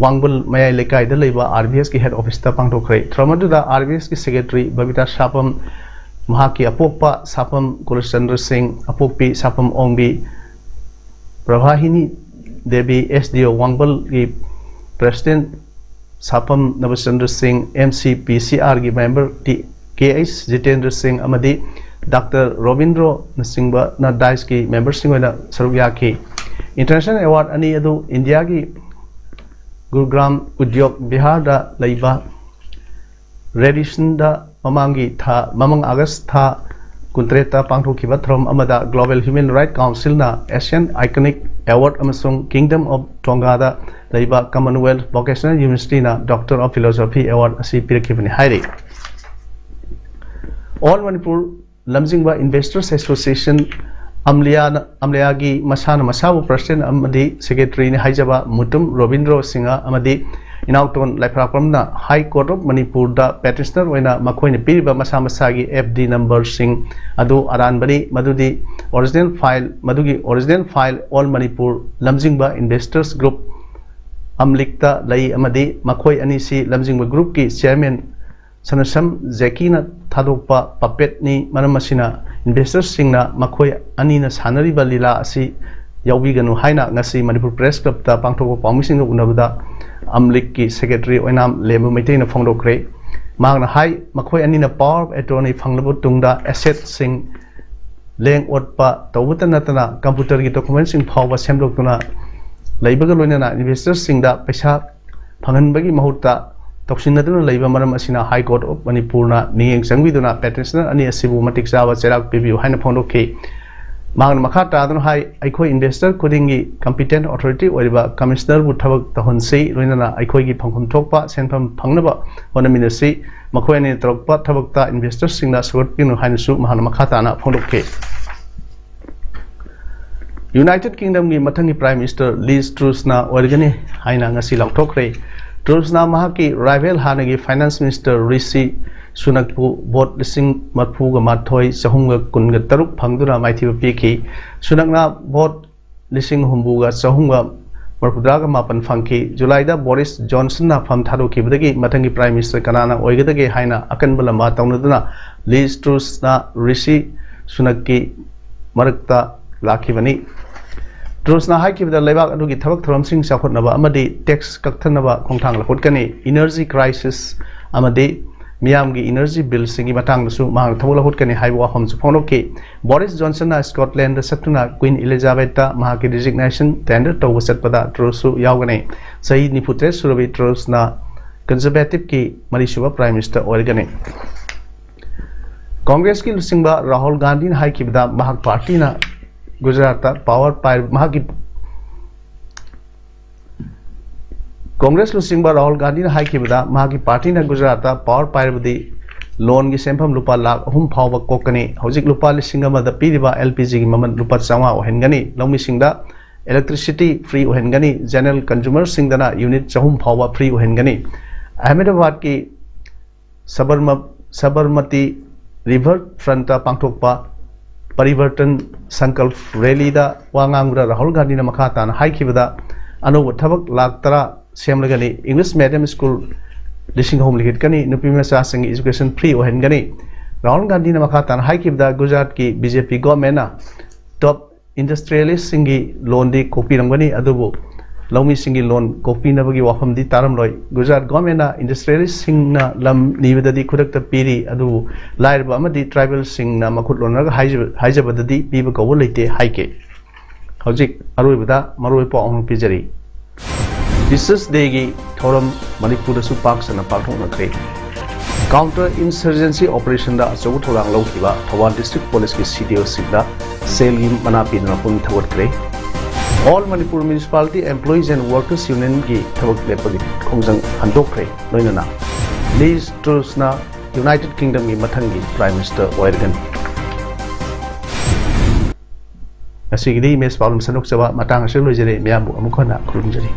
ꯋꯥꯡꯕꯜ ꯃꯌꯥꯏ ꯂꯩꯀꯥꯏꯗ ꯂꯩꯕ R V S ꯀꯤ ꯍꯦꯗ ꯑꯣꯐꯤꯁꯇ ꯄꯥꯡꯊꯣꯛꯈ꯭ꯔꯦ꯫ ꯊꯧꯔꯝ ꯑꯗꯨꯗ R V S ꯀꯤ ꯁꯦꯀ꯭ꯔꯦꯇꯔꯤ ꯕꯕꯤꯇꯥ ꯁꯥꯄꯝ, ꯃꯍꯥꯛꯀꯤ ꯑꯄꯣꯛꯄ ꯁꯥꯄꯝ ꯀꯨꯂꯆꯟꯗ꯭ꯔ ꯁꯤꯡ, ꯑꯄꯣꯛꯄꯤ ꯁꯥꯄꯝ ꯑꯣꯡꯕꯤ, ꯄ꯭ꯔꯚꯥꯍꯤꯅꯤ ꯗꯦꯕꯤ, ꯑꯦꯁ ꯗꯤ ꯑꯣ ꯋꯥꯡꯕꯜꯒꯤ ꯄ꯭ꯔꯦꯁꯤꯗꯦꯟꯠ ꯁꯥꯄꯝ ꯅꯕꯆꯟꯗ꯭ꯔ ꯁꯤꯡ, ꯑꯦꯝ ꯁꯤ ꯄꯤ ꯁꯤ ꯑꯥꯔꯒꯤ ꯃꯦꯝꯕꯔ ꯇꯤ, ꯀꯦ ꯑꯩꯆ ꯖꯤꯇꯦꯟꯗ꯭ꯔ ꯁꯤꯡ ꯑꯃꯗꯤ ꯗꯥꯛꯇꯔ ꯔꯣꯕꯤꯟꯗ꯭ꯔꯣꯅꯆꯤꯡꯕꯅ ꯗꯥꯏꯁꯀꯤ ꯃꯦꯝꯕꯔꯁꯤꯡ ꯑꯣꯏꯅ ꯁꯔꯨꯛ ꯌꯥꯈꯤ꯫ ꯏꯟꯇꯔꯅꯦꯁꯅꯦꯜ ꯑꯦꯋꯥꯔꯗ ꯑꯅꯤ ꯑꯗꯨ ꯏꯟꯗꯤꯌꯥꯒꯤ ꯒꯨꯔꯒ꯭ꯔꯥꯝ ꯎꯗ꯭ꯌꯣꯛ ꯕꯤꯍꯥꯔꯗ ꯂꯩꯕ ꯔꯦꯗꯤꯁꯟꯗ ꯃꯃꯥꯡꯒꯤ ꯊꯥ, ꯃꯃꯥꯡ ꯑꯥꯒꯁ ꯊꯥ ꯀꯨꯟꯇꯔꯦꯠꯇ ꯄꯥꯡꯊꯣꯛꯈꯤꯕ ꯊꯧꯔꯝ ꯑꯃꯗ Global Human Rights Councilꯅ Asian Iconic Award ꯑꯃꯁꯨꯡ Kingdom of Tongaꯗ ꯂꯩꯕ Commonwealth Vocational Universityꯅ Doctor of Philosophy Award ꯑꯁꯤ ꯄꯤꯔꯛꯈꯤꯕꯅꯤ ꯍꯥꯏꯔꯤ꯫ All Manipur ꯂꯝꯖꯤꯡꯕ Investors Association ꯑꯝꯂꯤꯌꯥꯅ, ꯑꯝꯂꯤꯌꯥꯒꯤ ꯃꯁꯥꯅ ꯃꯁꯥꯕꯨ ꯄ꯭ꯔꯁꯤꯗꯦꯟꯠ ꯑꯃꯗꯤ ꯁꯦꯀ꯭ꯔꯦꯇꯔꯤꯅꯤ ꯍꯥꯏꯖꯕ ꯃꯨꯇꯨꯝ ꯔꯣꯕꯤꯟꯗ꯭ꯔꯣ ꯁꯤꯡꯍ ꯑꯃꯗꯤ ꯏꯅꯥꯎꯇꯣꯟ ꯂꯥꯏꯐ꯭ꯔꯥꯛꯄꯝꯅ High Court of ꯃꯅꯤꯄꯨꯔꯗ ꯄꯦꯇꯤꯁꯅꯔ ꯑꯣꯏꯅ ꯃꯈꯣꯏꯅ ꯄꯤꯔꯤꯕ ꯃꯁꯥ ꯃꯁꯥꯒꯤ ꯑꯦꯐ ꯗꯤ ꯅꯝꯕꯔꯁꯤꯡ ꯑꯗꯨ ꯑꯔꯥꯟꯕꯅꯤ, ꯃꯗꯨꯗꯤ ꯑꯣꯔꯤꯖꯤꯅꯦꯜ ꯐꯥꯏꯜ, ꯃꯗꯨꯒꯤ ꯑꯣꯔꯤꯖꯤꯅꯦꯜ ꯐꯥꯏꯜ All Manipur ꯂꯝꯖꯤꯡꯕ Investors Group ꯑꯝꯂꯤꯛꯇ ꯂꯩ ꯑꯃꯗꯤ ꯃꯈꯣꯏ ꯑꯅꯤꯁꯤ ꯂꯝꯖꯤꯡꯕ ꯒ꯭ꯔꯨꯞꯀꯤ ꯆꯤꯌꯔꯃꯦꯟ ꯁꯅꯁꯝ ꯖꯦꯀꯤꯅ ꯊꯥꯗꯣꯛꯄ ꯄꯄꯦꯠꯅꯤ꯫ ꯃꯔꯝ ꯑꯁꯤꯅ ꯏꯟꯚꯦꯁꯇꯔꯁꯤꯡꯅ ꯃꯈꯣꯏ ꯑꯅꯤꯅ ꯁꯥꯟꯅꯔꯤꯕ ꯂꯤꯂꯥ ꯑꯁꯤ ꯌꯥꯎꯕꯤꯒꯅꯨ ꯍꯥꯏꯅ ꯉꯁꯤ ꯃꯅꯤꯄꯨꯔ ꯄ꯭ꯔꯦꯁ ꯀ꯭ꯂꯕꯇ ꯄꯥꯡꯊꯣꯛꯄ ꯄꯥꯎꯃꯤꯁꯤꯡꯒ ꯎꯅꯕꯗ ꯑꯝꯂꯤꯛꯀꯤ ꯁꯦꯀ꯭ꯔꯦꯇꯔꯤ ꯑꯣꯏꯅꯥꯝ ꯂꯦꯝꯕ ꯃꯩꯇꯩꯅ ꯐꯣꯡꯗꯣꯛꯈ꯭ꯔꯦ꯫ ꯃꯍꯥꯛꯅ ꯍꯥꯏ, ꯃꯈꯣꯏ ꯑꯅꯤꯅ power of attorney ꯐꯪꯂꯕ ꯇꯨꯡꯗ ꯑꯦꯁꯦꯠꯁꯤꯡ ꯂꯦꯡ ꯑꯣꯠꯄ ꯇꯧꯕꯇ ꯅꯠꯇꯅ ꯀꯝꯄ꯭ꯌꯨꯇꯔꯒꯤ ꯗꯣꯀꯨꯃꯦꯟꯁꯤꯡ ꯐꯥꯎꯕ ꯁꯦꯝꯗꯣꯛꯇꯨꯅ ꯂꯩꯕꯒ ꯂꯣꯏꯅꯅ ꯏꯟꯚꯦꯁꯇꯔꯁꯤꯡꯗ ꯄꯩꯁꯥ ꯐꯪꯍꯟꯕꯒꯤ ꯃꯍꯨꯠꯇ ꯇꯧꯁꯤꯟꯅꯗꯨꯅ ꯂꯩꯕ ꯃꯔꯝ ꯑꯁꯤꯅ High Court of ꯃꯅꯤꯄꯨꯔꯅ ꯃꯤꯠꯌꯦꯡ ꯆꯪꯕꯤꯗꯨꯅ ꯄꯦꯇꯤꯁꯅꯔ ꯑꯅꯤ ꯑꯁꯤꯕꯨ ꯃꯇꯤꯛ ꯆꯥꯕ ꯆꯩꯔꯥꯛ ꯄꯤꯕꯤꯌꯨ ꯍꯥꯏꯅ ꯐꯣꯡꯗꯣꯛꯈꯤ꯫ ꯃꯍꯥꯛꯅ ꯃꯈꯥ ꯇꯥꯗꯨꯅ ꯍꯥꯏ, ꯑꯩꯈꯣꯏ ꯏꯟꯚꯦꯁꯇꯔ ꯈꯨꯗꯤꯡꯒꯤ competent authority ꯑꯣꯏꯔꯤꯕ ꯀꯃꯤꯁꯅꯔꯕꯨ ꯊꯕꯛ ꯇꯧꯍꯟꯁꯤ, ꯂꯣꯏꯅꯅ ꯑꯩꯈꯣꯏꯒꯤ ꯐꯪꯐꯝ ꯊꯣꯛꯄ ꯁꯦꯟꯐꯝ ꯐꯪꯅꯕ ꯍꯣꯠꯅꯃꯤꯟꯅꯁꯤ꯫ ꯃꯈꯣꯏ ꯑꯅꯤꯅ ꯇꯧꯔꯛꯄ ꯊꯕꯛꯇ ꯏꯟꯚꯦꯁꯇꯔꯁꯤꯡꯅ ꯁꯧꯒꯠꯄꯤꯒꯅꯨ ꯍꯥꯏꯅꯁꯨ ꯃꯍꯥꯛꯅ ꯃꯈꯥ ꯇꯥꯅ ꯐꯣꯡꯗꯣꯛꯈꯤ꯫ ꯌꯨꯅꯥꯏꯇꯦꯗ ꯀꯤꯡꯗꯝꯒꯤ ꯃꯊꯪꯒꯤ ꯄ꯭ꯔꯥꯏꯝ ꯃꯤꯅꯤꯁꯇꯔ ꯂꯤꯖ ꯇ꯭ꯔꯨꯁꯅ ꯑꯣꯏꯔꯒꯅꯤ ꯍꯥꯏꯅ ꯉꯁꯤ ꯂꯥꯎꯊꯣꯛꯈ꯭ꯔꯦ꯫ ꯇ꯭ꯔꯨꯁꯅ ꯃꯍꯥꯛꯀꯤ ꯔꯥꯏꯚꯦꯜ ꯍꯥꯟꯅꯒꯤ ꯐꯥꯏꯅꯥꯟꯁ ꯃꯤꯅꯤꯁꯇꯔ ꯔꯤꯁꯤ ꯁꯨꯅꯛꯄꯨ ꯚꯣꯠ ꯂꯤꯁꯤꯡ ꯃꯔꯤꯐꯨꯒ ꯃꯥꯊꯣꯏ ꯆꯍꯨꯝꯒ ꯀꯨꯟꯒ ꯇꯔꯨꯛ ꯐꯪꯗꯨꯅ ꯃꯥꯏꯊꯤꯕ ꯄꯤꯈꯤ꯫ ꯁꯨꯅꯛꯅ ꯚꯣꯠ ꯂꯤꯁꯤꯡ ꯍꯨꯝꯐꯨꯒ ꯆꯍꯨꯝꯒ ꯃꯔꯤꯐꯨꯇꯔꯥꯒ ꯃꯥꯄꯟ ꯐꯪꯈꯤ꯫ ꯖꯨꯂꯥꯏꯗ ꯕꯣꯔꯤꯁ ꯖꯣꯟꯁꯟꯅ ꯐꯝ ꯊꯥꯗꯣꯛꯈꯤꯕꯗꯒꯤ ꯃꯊꯪꯒꯤ ꯄ꯭ꯔꯥꯏꯝ ꯃꯤꯅꯤꯁꯇꯔ ꯀꯅꯥꯅ ꯑꯣꯏꯒꯗꯒꯦ ꯍꯥꯏꯅ ꯑꯀꯟꯕ ꯂꯝꯕꯥ ꯇꯧꯅꯗꯨꯅ ꯂꯤꯖ ꯇ꯭ꯔꯨꯁꯅ ꯔꯤꯁꯤ ꯁꯨꯅꯛꯀꯤ ꯃꯔꯛꯇ ꯂꯥꯛꯈꯤꯕꯅꯤ꯫ ꯇ꯭ꯔꯨꯁꯅ ꯍꯥꯏꯈꯤꯕꯗ ꯂꯩꯕꯥꯛ ꯑꯗꯨꯒꯤ ꯊꯕꯛ ꯊꯧꯔꯝꯁꯤꯡ ꯆꯥꯎꯈꯠꯅꯕ ꯑꯃꯗꯤ ꯇꯦꯛꯁ ꯀꯛꯊꯅꯕ ꯈꯣꯡꯊꯥꯡ ꯂꯧꯈꯠꯀꯅꯤ꯫ ꯏꯅꯔꯖꯤ ꯀ꯭ꯔꯥꯏꯁꯤꯁ ꯑꯃꯗꯤ ꯃꯤꯌꯥꯝꯒꯤ ꯏꯅꯔꯖꯤ ꯕꯤꯜꯁꯤꯡꯒꯤ ꯃꯇꯥꯡꯗꯁꯨ ꯃꯍꯥꯛꯅ ꯊꯕꯛ ꯂꯧꯈꯠꯀꯅꯤ ꯍꯥꯏꯕ ꯋꯥꯐꯝꯁꯨ ꯐꯣꯡꯗꯣꯛꯈꯤ꯫ ꯕꯣꯔꯤꯁ ꯖꯣꯟꯁꯟꯅ ꯁ꯭ꯀꯣꯠꯂꯦꯟꯗ ꯆꯠꯇꯨꯅ ꯀ꯭ꯋꯤꯟ ꯏꯂꯤꯖꯥꯕꯦꯊꯇ ꯃꯍꯥꯛꯀꯤ ꯔꯤꯖꯤꯒꯅꯦꯁꯟ ꯇꯦꯟꯗꯔ ꯇꯧꯕ ꯆꯠꯄꯗ ꯇ꯭ꯔꯨꯁꯁꯨ ꯌꯥꯎꯒꯅꯤ꯫ ꯆꯍꯤ ꯅꯤꯐꯨꯇꯔꯦꯠ ꯁꯨꯔꯕꯤ ꯇ꯭ꯔꯨꯁꯅ ꯀꯟꯖꯔꯕꯦꯇꯤꯚꯀꯤ ꯃꯔꯤꯁꯨꯕ ꯄ꯭ꯔꯥꯏꯝ ꯃꯤꯅꯤꯁꯇꯔ ꯑꯣꯏꯔꯒꯅꯤ꯫ ꯀꯣꯡꯒ꯭ꯔꯦꯁꯀꯤ ꯂꯨꯆꯤꯡꯕ ꯔꯥꯍꯨꯜ ꯒꯥꯟꯙꯤꯅ ꯍꯥꯏꯈꯤꯕꯗ ꯃꯍꯥꯛ ꯄꯥꯔꯇꯤꯅ ꯒꯨꯖꯔꯥꯠꯇ ꯄꯥꯋꯔ ꯄꯥꯏꯔ-, ꯃꯍꯥꯛꯀꯤ ꯀꯣꯡꯒ꯭ꯔꯦꯁ ꯂꯨꯆꯤꯡꯕ ꯔꯥꯍꯨꯜ ꯒꯥꯟꯙꯤꯅ ꯍꯥꯏꯈꯤꯕꯗ ꯃꯍꯥꯛꯀꯤ ꯄꯥꯔꯇꯤꯅ ꯒꯨꯖꯔꯥꯠꯇ ꯄꯥꯋꯔ ꯄꯥꯏꯔꯕꯗꯤ ꯂꯣꯟꯒꯤ ꯁꯦꯟꯐꯝ ꯂꯨꯄꯥ ꯂꯥꯈ ꯑꯍꯨꯝ ꯐꯥꯎꯕ ꯀꯣꯛꯀꯅꯤ꯫ ꯍꯧꯖꯤꯛ ꯂꯨꯄꯥ ꯂꯤꯁꯤꯡ ꯑꯃꯗ ꯄꯤꯔꯤꯕ ꯑꯦꯜ ꯄꯤ ꯖꯤꯒꯤ ꯃꯃꯜ ꯂꯨꯄꯥ ꯆꯥꯝꯃꯉꯥ ꯑꯣꯏꯍꯟꯒꯅꯤ꯫ ꯂꯧꯃꯤꯁꯤꯡꯗ electricity free ꯑꯣꯏꯍꯟꯒꯅꯤ꯫ General consumerꯁꯤꯡꯗꯅ unit ꯆꯍꯨꯝ ꯐꯥꯎꯕ free ꯑꯣꯏꯍꯟꯒꯅꯤ꯫ ꯑꯍꯃꯦꯗꯥꯕꯥꯗꯀꯤ ꯁꯕꯔꯃ-, ꯁꯕꯔꯃꯇꯤ ꯔꯤꯚꯔ ꯐ꯭ꯔꯟꯇ ꯄꯥꯡꯊꯣꯛꯄ ꯄꯔꯤꯕꯔꯇꯟ ꯁꯪꯀꯜꯞ ꯔꯦꯂꯤꯗ ꯋꯥ ꯉꯥꯡꯕꯗ ꯔꯥꯍꯨꯜ ꯒꯥꯟꯙꯤꯅ ꯃꯈꯥ ꯇꯥꯅ ꯍꯥꯏꯈꯤꯕꯗ, ꯑꯅꯧꯕ ꯊꯕꯛ ꯂꯥꯈ ꯇꯔꯥ ꯁꯦꯝꯂꯒꯅꯤ, English medium school ꯂꯤꯁꯤꯡ ꯑꯍꯨꯝ ꯂꯤꯡꯈꯠꯀꯅꯤ, ꯅꯨꯄꯤ ꯃꯆꯥꯁꯤꯡꯒꯤ education free ꯑꯣꯏꯍꯟꯒꯅꯤ꯫ ꯔꯥꯍꯨꯜ ꯒꯥꯟꯙꯤꯅ ꯃꯈꯥ ꯇꯥꯅ ꯍꯥꯏꯈꯤꯕꯗ, ꯒꯨꯖꯔꯥꯠꯀꯤ ꯕꯤ ꯖꯦ ꯄꯤ ꯒꯣꯔꯃꯦꯟꯅ ꯇꯣꯞ ꯏꯟꯗꯁꯇ꯭ꯔꯤꯌꯦꯂꯤꯁꯁꯤꯡꯒꯤ ꯂꯣꯟꯗꯤ ꯀꯣꯛꯄꯤꯔꯝꯒꯅꯤ, ꯑꯗꯨꯕꯨ ꯂꯧꯃꯤꯁꯤꯡꯒꯤ ꯂꯣꯟ ꯀꯣꯛꯄꯤꯅꯕꯒꯤ ꯋꯥꯐꯝꯗꯤ ꯇꯥꯔꯝꯂꯣꯏ꯫ ꯒꯨꯖꯔꯥꯠ ꯒꯣꯔꯃꯦꯟꯅ ꯏꯟꯗꯁꯇ꯭ꯔꯤꯌꯦꯂꯤꯁꯁꯤꯡꯅ ꯂꯝ ꯅꯤꯕꯗꯗꯤ ꯈꯨꯗꯛꯇ ꯄꯤꯔꯤ, ꯑꯗꯨꯕꯨ ꯂꯥꯏꯔꯕ ꯑꯃꯗꯤ ꯇ꯭ꯔꯥꯏꯕꯦꯜꯁꯤꯡꯅ ꯃꯈꯨꯠ ꯂꯣꯟꯅꯔꯒ ꯍꯥꯏꯖꯕ-, ꯍꯥꯏꯖꯕꯗꯗꯤ ꯄꯤꯕ ꯀꯧꯕ ꯂꯩꯇꯦ ꯍꯥꯏꯈꯤ꯫ ꯍꯧꯖꯤꯛ ꯑꯔꯣꯏꯕꯗ ꯃꯔꯨꯑꯣꯏ ꯄꯥꯎ ꯑꯃ ꯄꯤꯖꯔꯤ꯫ Teachers Dayꯒꯤ ꯊꯧꯔꯝ ꯃꯅꯤꯄꯨꯔꯗꯁꯨ ꯄꯥꯛ ꯁꯟꯅ ꯄꯥꯡꯊꯣꯛꯅꯈ꯭ꯔꯦ꯫ Counter insurgency operationꯗ ꯑꯆꯧꯕ ꯊꯧꯗꯥꯡ ꯂꯧꯈꯤꯕ ꯊꯧꯕꯥꯜ District Policeꯀꯤ C D Oꯁꯤꯡꯗ ꯁꯦꯜꯒꯤ ꯃꯅꯥ ꯄꯤꯗꯨꯅ ꯄꯨꯛꯅꯤꯡ ꯊꯧꯒꯠꯈ꯭ꯔꯦ꯫ All Manipur Municipality Employees and Workers Unionꯒꯤ ꯊꯕꯛ ꯂꯦꯞꯄꯒꯤ ꯈꯣꯡꯖꯪ ꯍꯟꯗꯣꯛꯈ꯭ꯔꯦ꯫ ꯂꯣꯏꯅꯅ Liz Trussꯅ United Kingdomꯒꯤ ꯃꯊꯪꯒꯤ Prime Minister ꯑꯣꯏꯔꯒꯅꯤ꯫ ꯉꯁꯤꯒꯤꯗꯤ ꯃꯦꯁ ꯄꯥꯎꯗꯝ ꯁꯟꯗꯣꯛꯆꯕ ꯃꯇꯥꯡ ꯑꯁꯤꯗ ꯂꯣꯏꯖꯔꯦ꯫ ꯃꯌꯥꯝꯕꯨ ꯑꯃꯨꯛ ꯍꯟꯅ ꯈꯨꯔꯨꯝꯖꯔꯤ꯫